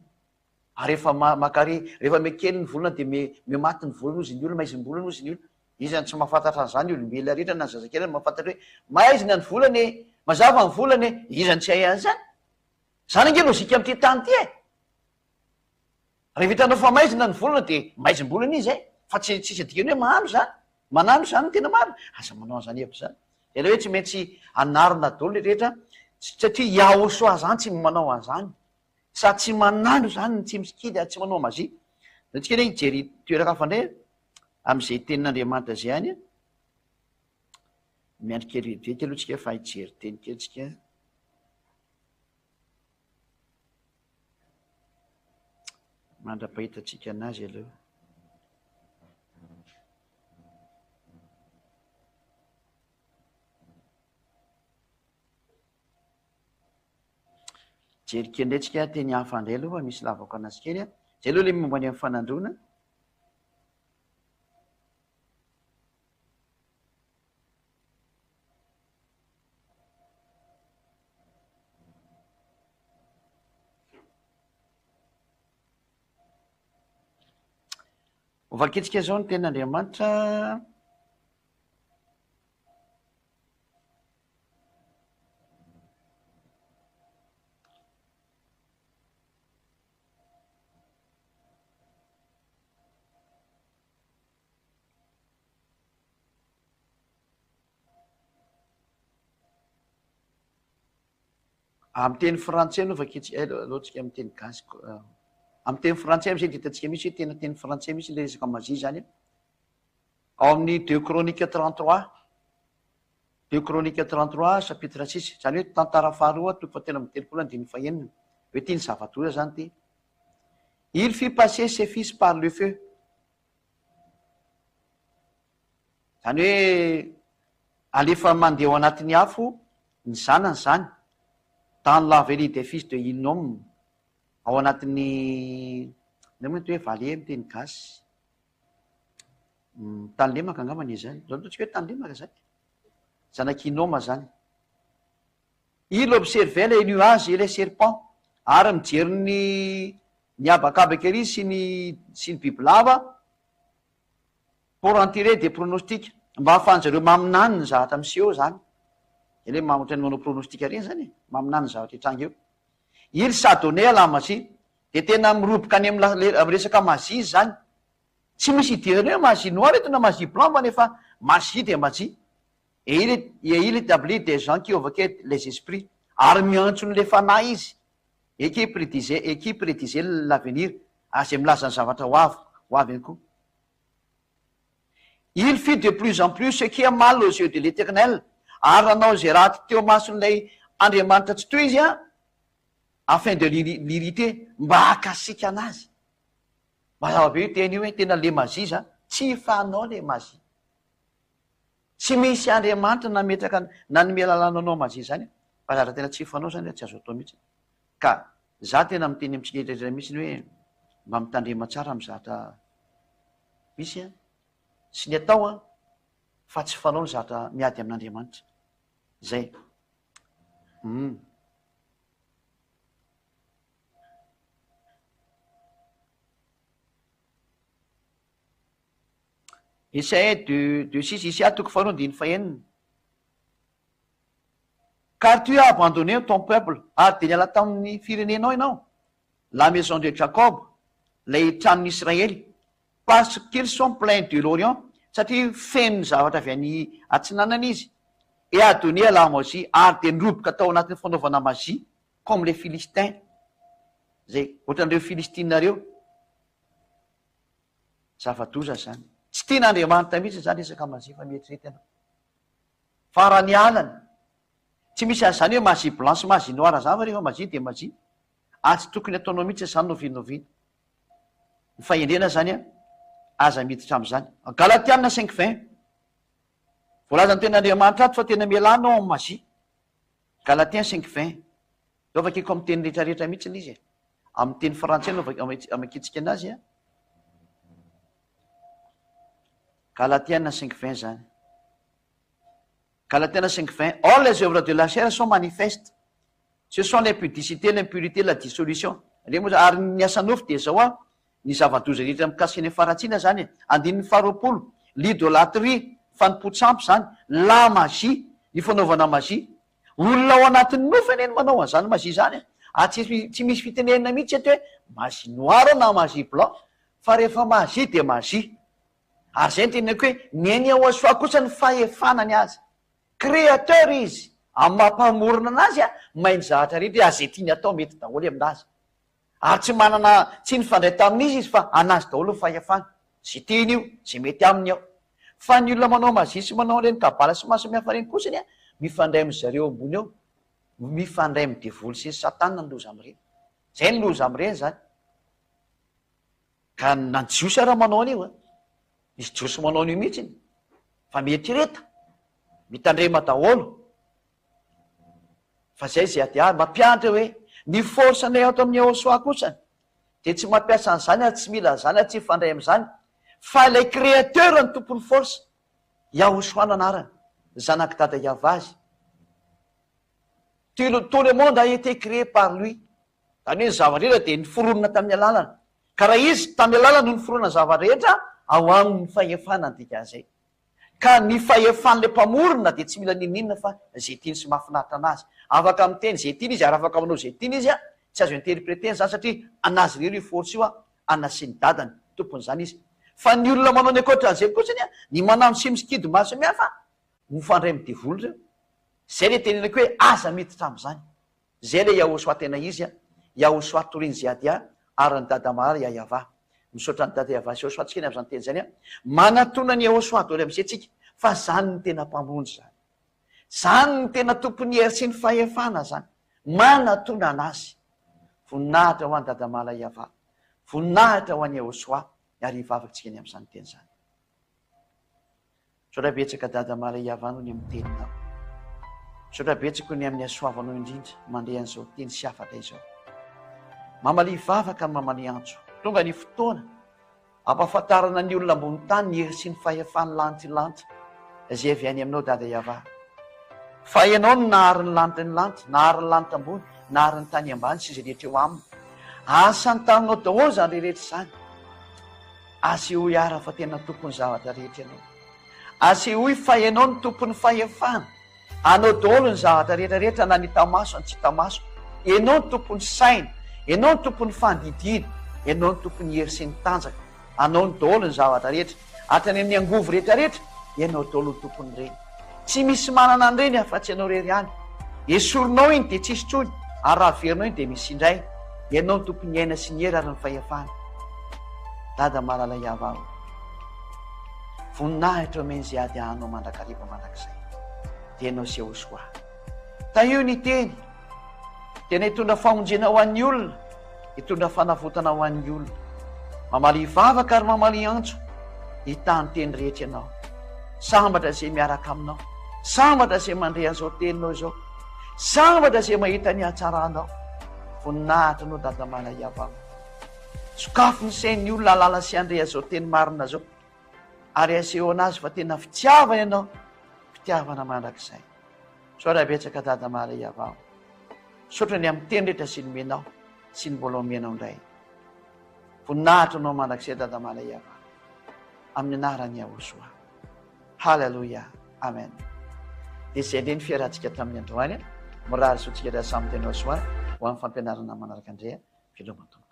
Ary rehefa makary, rehefa mihakely ny volana dia miha-maty ny volana hozy ny olona, maizim-bolana hozy ny olona. Iza no tsy mahafantatra an'izany, ny olombelona rehetra na ny zazakely aza mahafantatra hoe maizina ny volana e, mazava ny volana e, iza no tsy hahay an'izany? Izany ange lojika amin'ity tany ity e! Rehefa hitanao fa maizina ny volana dia maizim-bolana izy e! Fa tsy tsisy adikany hoe mahano izany, manano izany no tena marina. Aza manao an'izany hevitra izany. Ilay hoe tsy maintsy anarina daholo ilay rehetra satria Yahoshuah izany tsy manao an'izany. Sady tsy manano izany ny tsy misikidy ary tsy manao magie. Ndao tsika anie hijery toeran-kafa indray amin'izay tenin'Andriamanitra izay any. Miandry kely vetivety aloha tsika fa hijery teny kely tsika. Mandra-pahitantsika anazy aloha. Jery kely indray tsika teny hafa indray aloha fa misy lavako anazy kely a. Zay aloha le momba ny amin'ny fanandroana. Hovakintsika izao ny tenin'Andriamanitra. Amin'ny teny frantsay no vakintsika, eh, aleo tsika amin'ny teny gasy ko. Amin'ny teny frantsay amin'izay dia hitantsika mihitsy hoe tena teny frantsay mihitsy ilay resaka magie izany an. Ao amin'ny deux chroniques 33, deux chroniques 33 chapitre 6, izany hoe tantara faharoa toko fahatelo amby telopolo andininy fahenina, hoe ity ny zava-doza izany ity. Il fit passer ses fils par le feu. Izany hoe alefa mandeha ao anatin'ny afo ny zanany izany, dans la vallée des fils de Hinnom, ao anatin'ny, inona moa ny atao hoe vallée amin'ny teny gasy? Tany lemaka angambany izy izany, izao ataontsika hoe tany lemaka izany, zanak'i Hinoma izany. Il observait les nuages et les serpents, ary mijery ny ny habakabaka ery sy ny sy ny bibilava, Pour en tirer des pronostics, mba ahafahan-jareo maminany ny zavatra miseho eo zany, zay le ohatran'ny manao pronostic reny zany e, maminany ny zavatra hitranga eo. Il s'adonnait à la magie, de tena miroboka any am am resaka magie izy zany, tsy misy idirany hoe magie noire eto na magie blanc fa nefa magie dia magie, et il et il établit des gens qui évoquaient les esprits, ary miantso an'le fanahy izy, et qui prédisaient et qui prédisaient l'avenir, ary zay milaza ny zavatra ho avy ho avy ihany koa. Il fit de plus en plus ce qui est mal aux yeux de l'Eternel, ary nanao izay ratsy teo imason'ilay Andriamanitra Tsitoha izy, afin de l'irriter, mba hahakasika anazy. Mazava be io teny io hoe tena le magie zany, tsy fanao le magie. Tsy misy Andriamanitra nametraka nanome lalàna anao magie zany, fa zavatra tena tsy fanao zany tsy azo atao mihitsy. Ka za tena miteny amintsika rehetra mihitsy hoe mba mitandrema tsara amin'ny zavatra misy an, sy ny atao an, fa tsy fanao ny zavatra miady amin'Andriamanitra. Zay. Hum. Isaia deux deux six, Isaia toko faharoa andininy fahenina. Car tu as abandonné ton peuple, ary dia niala tamin'ny firenenao ianao, la maison de Jacob, ilay tranon'i Israely, parce qu'ils sont pleins de l'Orient, satria feno ny zavatra avy any atsinanana izy, et adonnés à la magie, ary dia niroboka tao anatin'ny fanaovana magie, comme les Philistins, izay ohatran'ireo Filistina ireo. Zava-doza izany. Tsy tian'Andriamanitra mihitsy izany resaka magie fa mieritrereta ianao. Fa raha ny alany, tsy misy an'izany hoe magie blanc sy magie noir zany fa rehefa magie dia magie. Ary tsy tokony ataonao mihitsy izany n'oviana n'oviana. Ny fahendrena zany an, aza miditra amin'izany. Galatiana cinq vingt, voalazan'ny tenin'Andriamanitra ato fa tena mialà anao amin'ny magie. Galatiens cinq vingt, zao vakiko amin'ny teny rehetra rehetra mihitsy ilay izy e. Amin'ny teny frantsay no amakiantsika anazy an. Galatiana cinq vingt zany. Galatiana cinq vingt, Or les œuvres de la chair sont manifestes, ce sont l'impudicité, l'impurité, la dissolution. Ireny moa zany, ary ny asa nofo dia izao an, ny zava-doza rehetra mikasika ny faharatsiana zany e. Andininy faharoapolo, l'idolâtrie, fanompoan-tsampy zany, la magie, ny fanaovana magie. Olona ao anatin'ny nofo anie no manao an'izany magie izany e. Ary tsy tsy misy fitenenana mihitsy eto hoe magie noire na magie blanc, fa rehefa magie dia magie. Ary izay no teneniko hoe ny an'i Yahoshuah kosa ny fahefana ny azy. Créateur izy, amin'ny maha mpamorona anazy mahay ny zavatra rehetra izy, ary izay tiany atao mety daholo aminazy. Ary tsy manana, tsy nifandray tamin'iza izy fa anazy daholo ny fahefana. Izay tiany io, izay mety aminy ao. Fa ny olona manao magie sy manao an'ireny kabala sy maro samihafa ireny kosany an, mifandray amin-dry zareo ambony ao, mifandray amin'ny devoly sy ny satana ny loza amin'ireny. Izay ny loza amin'ireny izany. Ka na ny jiosy ara manao an'io an! Misy jiosy manao an'io mihitsiny. Fa mieritrereta, mitandrema daholo. Fa zay zay ady ahy mampianatra hoe ny force nay ato amin'ny Yahoshuah kosa dia tsy mampiasa an'izany ary tsy mila an'izany ary tsy mifandray amin'izany fa ilay créateur no tompon'ny force, Yahoshuah no anarany, zanak'i dada Yavazy. Tout le monde a été créé par lui. Izany hoe ny zava-drehetra dia noforonina tamin'ny alalany. Ka raha izy tamin'ny alalany no niforona ny zava-drehetra, ao aminy ny fahefana ny dikan'izay. Ka ny fahefan'ilay Mpamorona dia tsy mila n'inon'inona fa izay tiany sy mahafinaritra an'azy. Afaka miteny izay tiany izy ary afaka manao izay tiany izy, tsy azo interpreter-na izany satria an'azy irery io force io, ana sy ny dadany, tompon'izany izy. Fa ny olona manao ny ankoatran'izay kosa, ny manano sy misikidy maro samihafa, mifandray amin'ny devoly ireo. Izay ilay tenenako hoe aza miditra amin'izany. Izay ilay Yahoshuah tena izy, Yahoshuah Torin Ziadia ary ny Dada Malala Yayavah. Misaotra an'i Dada Yavah sy Yahoshuah tsika ny amin'izany teny izany an. Manatona an'i Yahoshuah daholo amin'izay tsika fa izany no tena Mpamonjy izany. Izany no tena tompon'ny hery sy ny fahefana izany. Manatona an'Azy. Voninahitra ho an'i Dada Malala Yavah. Voninahitra ho an'i Yahoshuah ary hivavaka tsika ny amin'izany teny izany. Misaotra betsaka Dada Maria Havano ny amin'ny teninao. Misaotra betsaka ny amin'ny hasoavanao indrindra mandre an'izao teny sy hafatra izao. Mamalia vavaka mamalia antso. Tonga ny fotoana ampahafantarana ny olona ambony tany ny hery sy ny fahefan'ny lanitra lanitra izay avy any aminao Dada Yavah. Fa ianao no nahary ny lanitra ny lanitra, nahary ny lanitra ambony, nahary ny tany ambany sy izay rehetra eo aminy. Asan'ny taninao daholo izany rehetra izany. Asehoy ara fa tena tompon'ny zavatra rehetra ianao. Asehoy fa ianao no tompon'ny fahefana. Anao daholo ny zavatra rehetra rehetra na ny hita maso na ny tsy hita maso. Ianao no tompon'ny saina. Ianao no tompon'ny fandidiana. Ianao no tompon'ny hery sy ny tanjaka. Anao no daholo ny zavatra rehetra. Hatrany amin'ny angovo rehetra rehetra, ianao daholo no tompon'ireny. Tsy misy manana an'ireny afa-tsy ianao irery ihany. Esorinao iny dia tsisy intsony, ary raha averinao iny dia misy indray. Ianao no tompon'ny aina sy ny hery ary ny fahefana. Dada malala Yavah o. Voninahitra omeny izay ady ahanao mandrakariva mandrakizay. Dia ianao sy Yahoshuah. Tahio ny teny. Tena hitondra famonjena ho an'ny olona, hitondra fanavotana ho an'ny olona. Mamalia vavaka ary mamalia antso, hitaha ny teny rehetra ianao. Sambatra izay miaraka aminao, sambatra izay mandre an'izao teninao izao, sambatra izay mahita ny hatsaranao. Voninahitra anao Dada Malaiavao. Sokafy ny sain'ny olona hahalala sy handre an'izao teny marina izao, ary asehoana azy fa tena fitiavana ianao, fitiavana mandrakizay. Misaotra betsaka Dada Maria vao. Misaotra ny amin'ny teny rehetra sy nomenao sy ny mbola omenao indray. Voninahitra anao mandrakizay Dada Maria vao. Amin'ny anaran'i Yahoshua. Haleloia. Amen. Dia izay indray ny fiarahantsika tamin'ny androany. Mirary soa antsika rehetra samy tena soa ho amin'ny fampianarana manaraka indray. Veloma tompoko.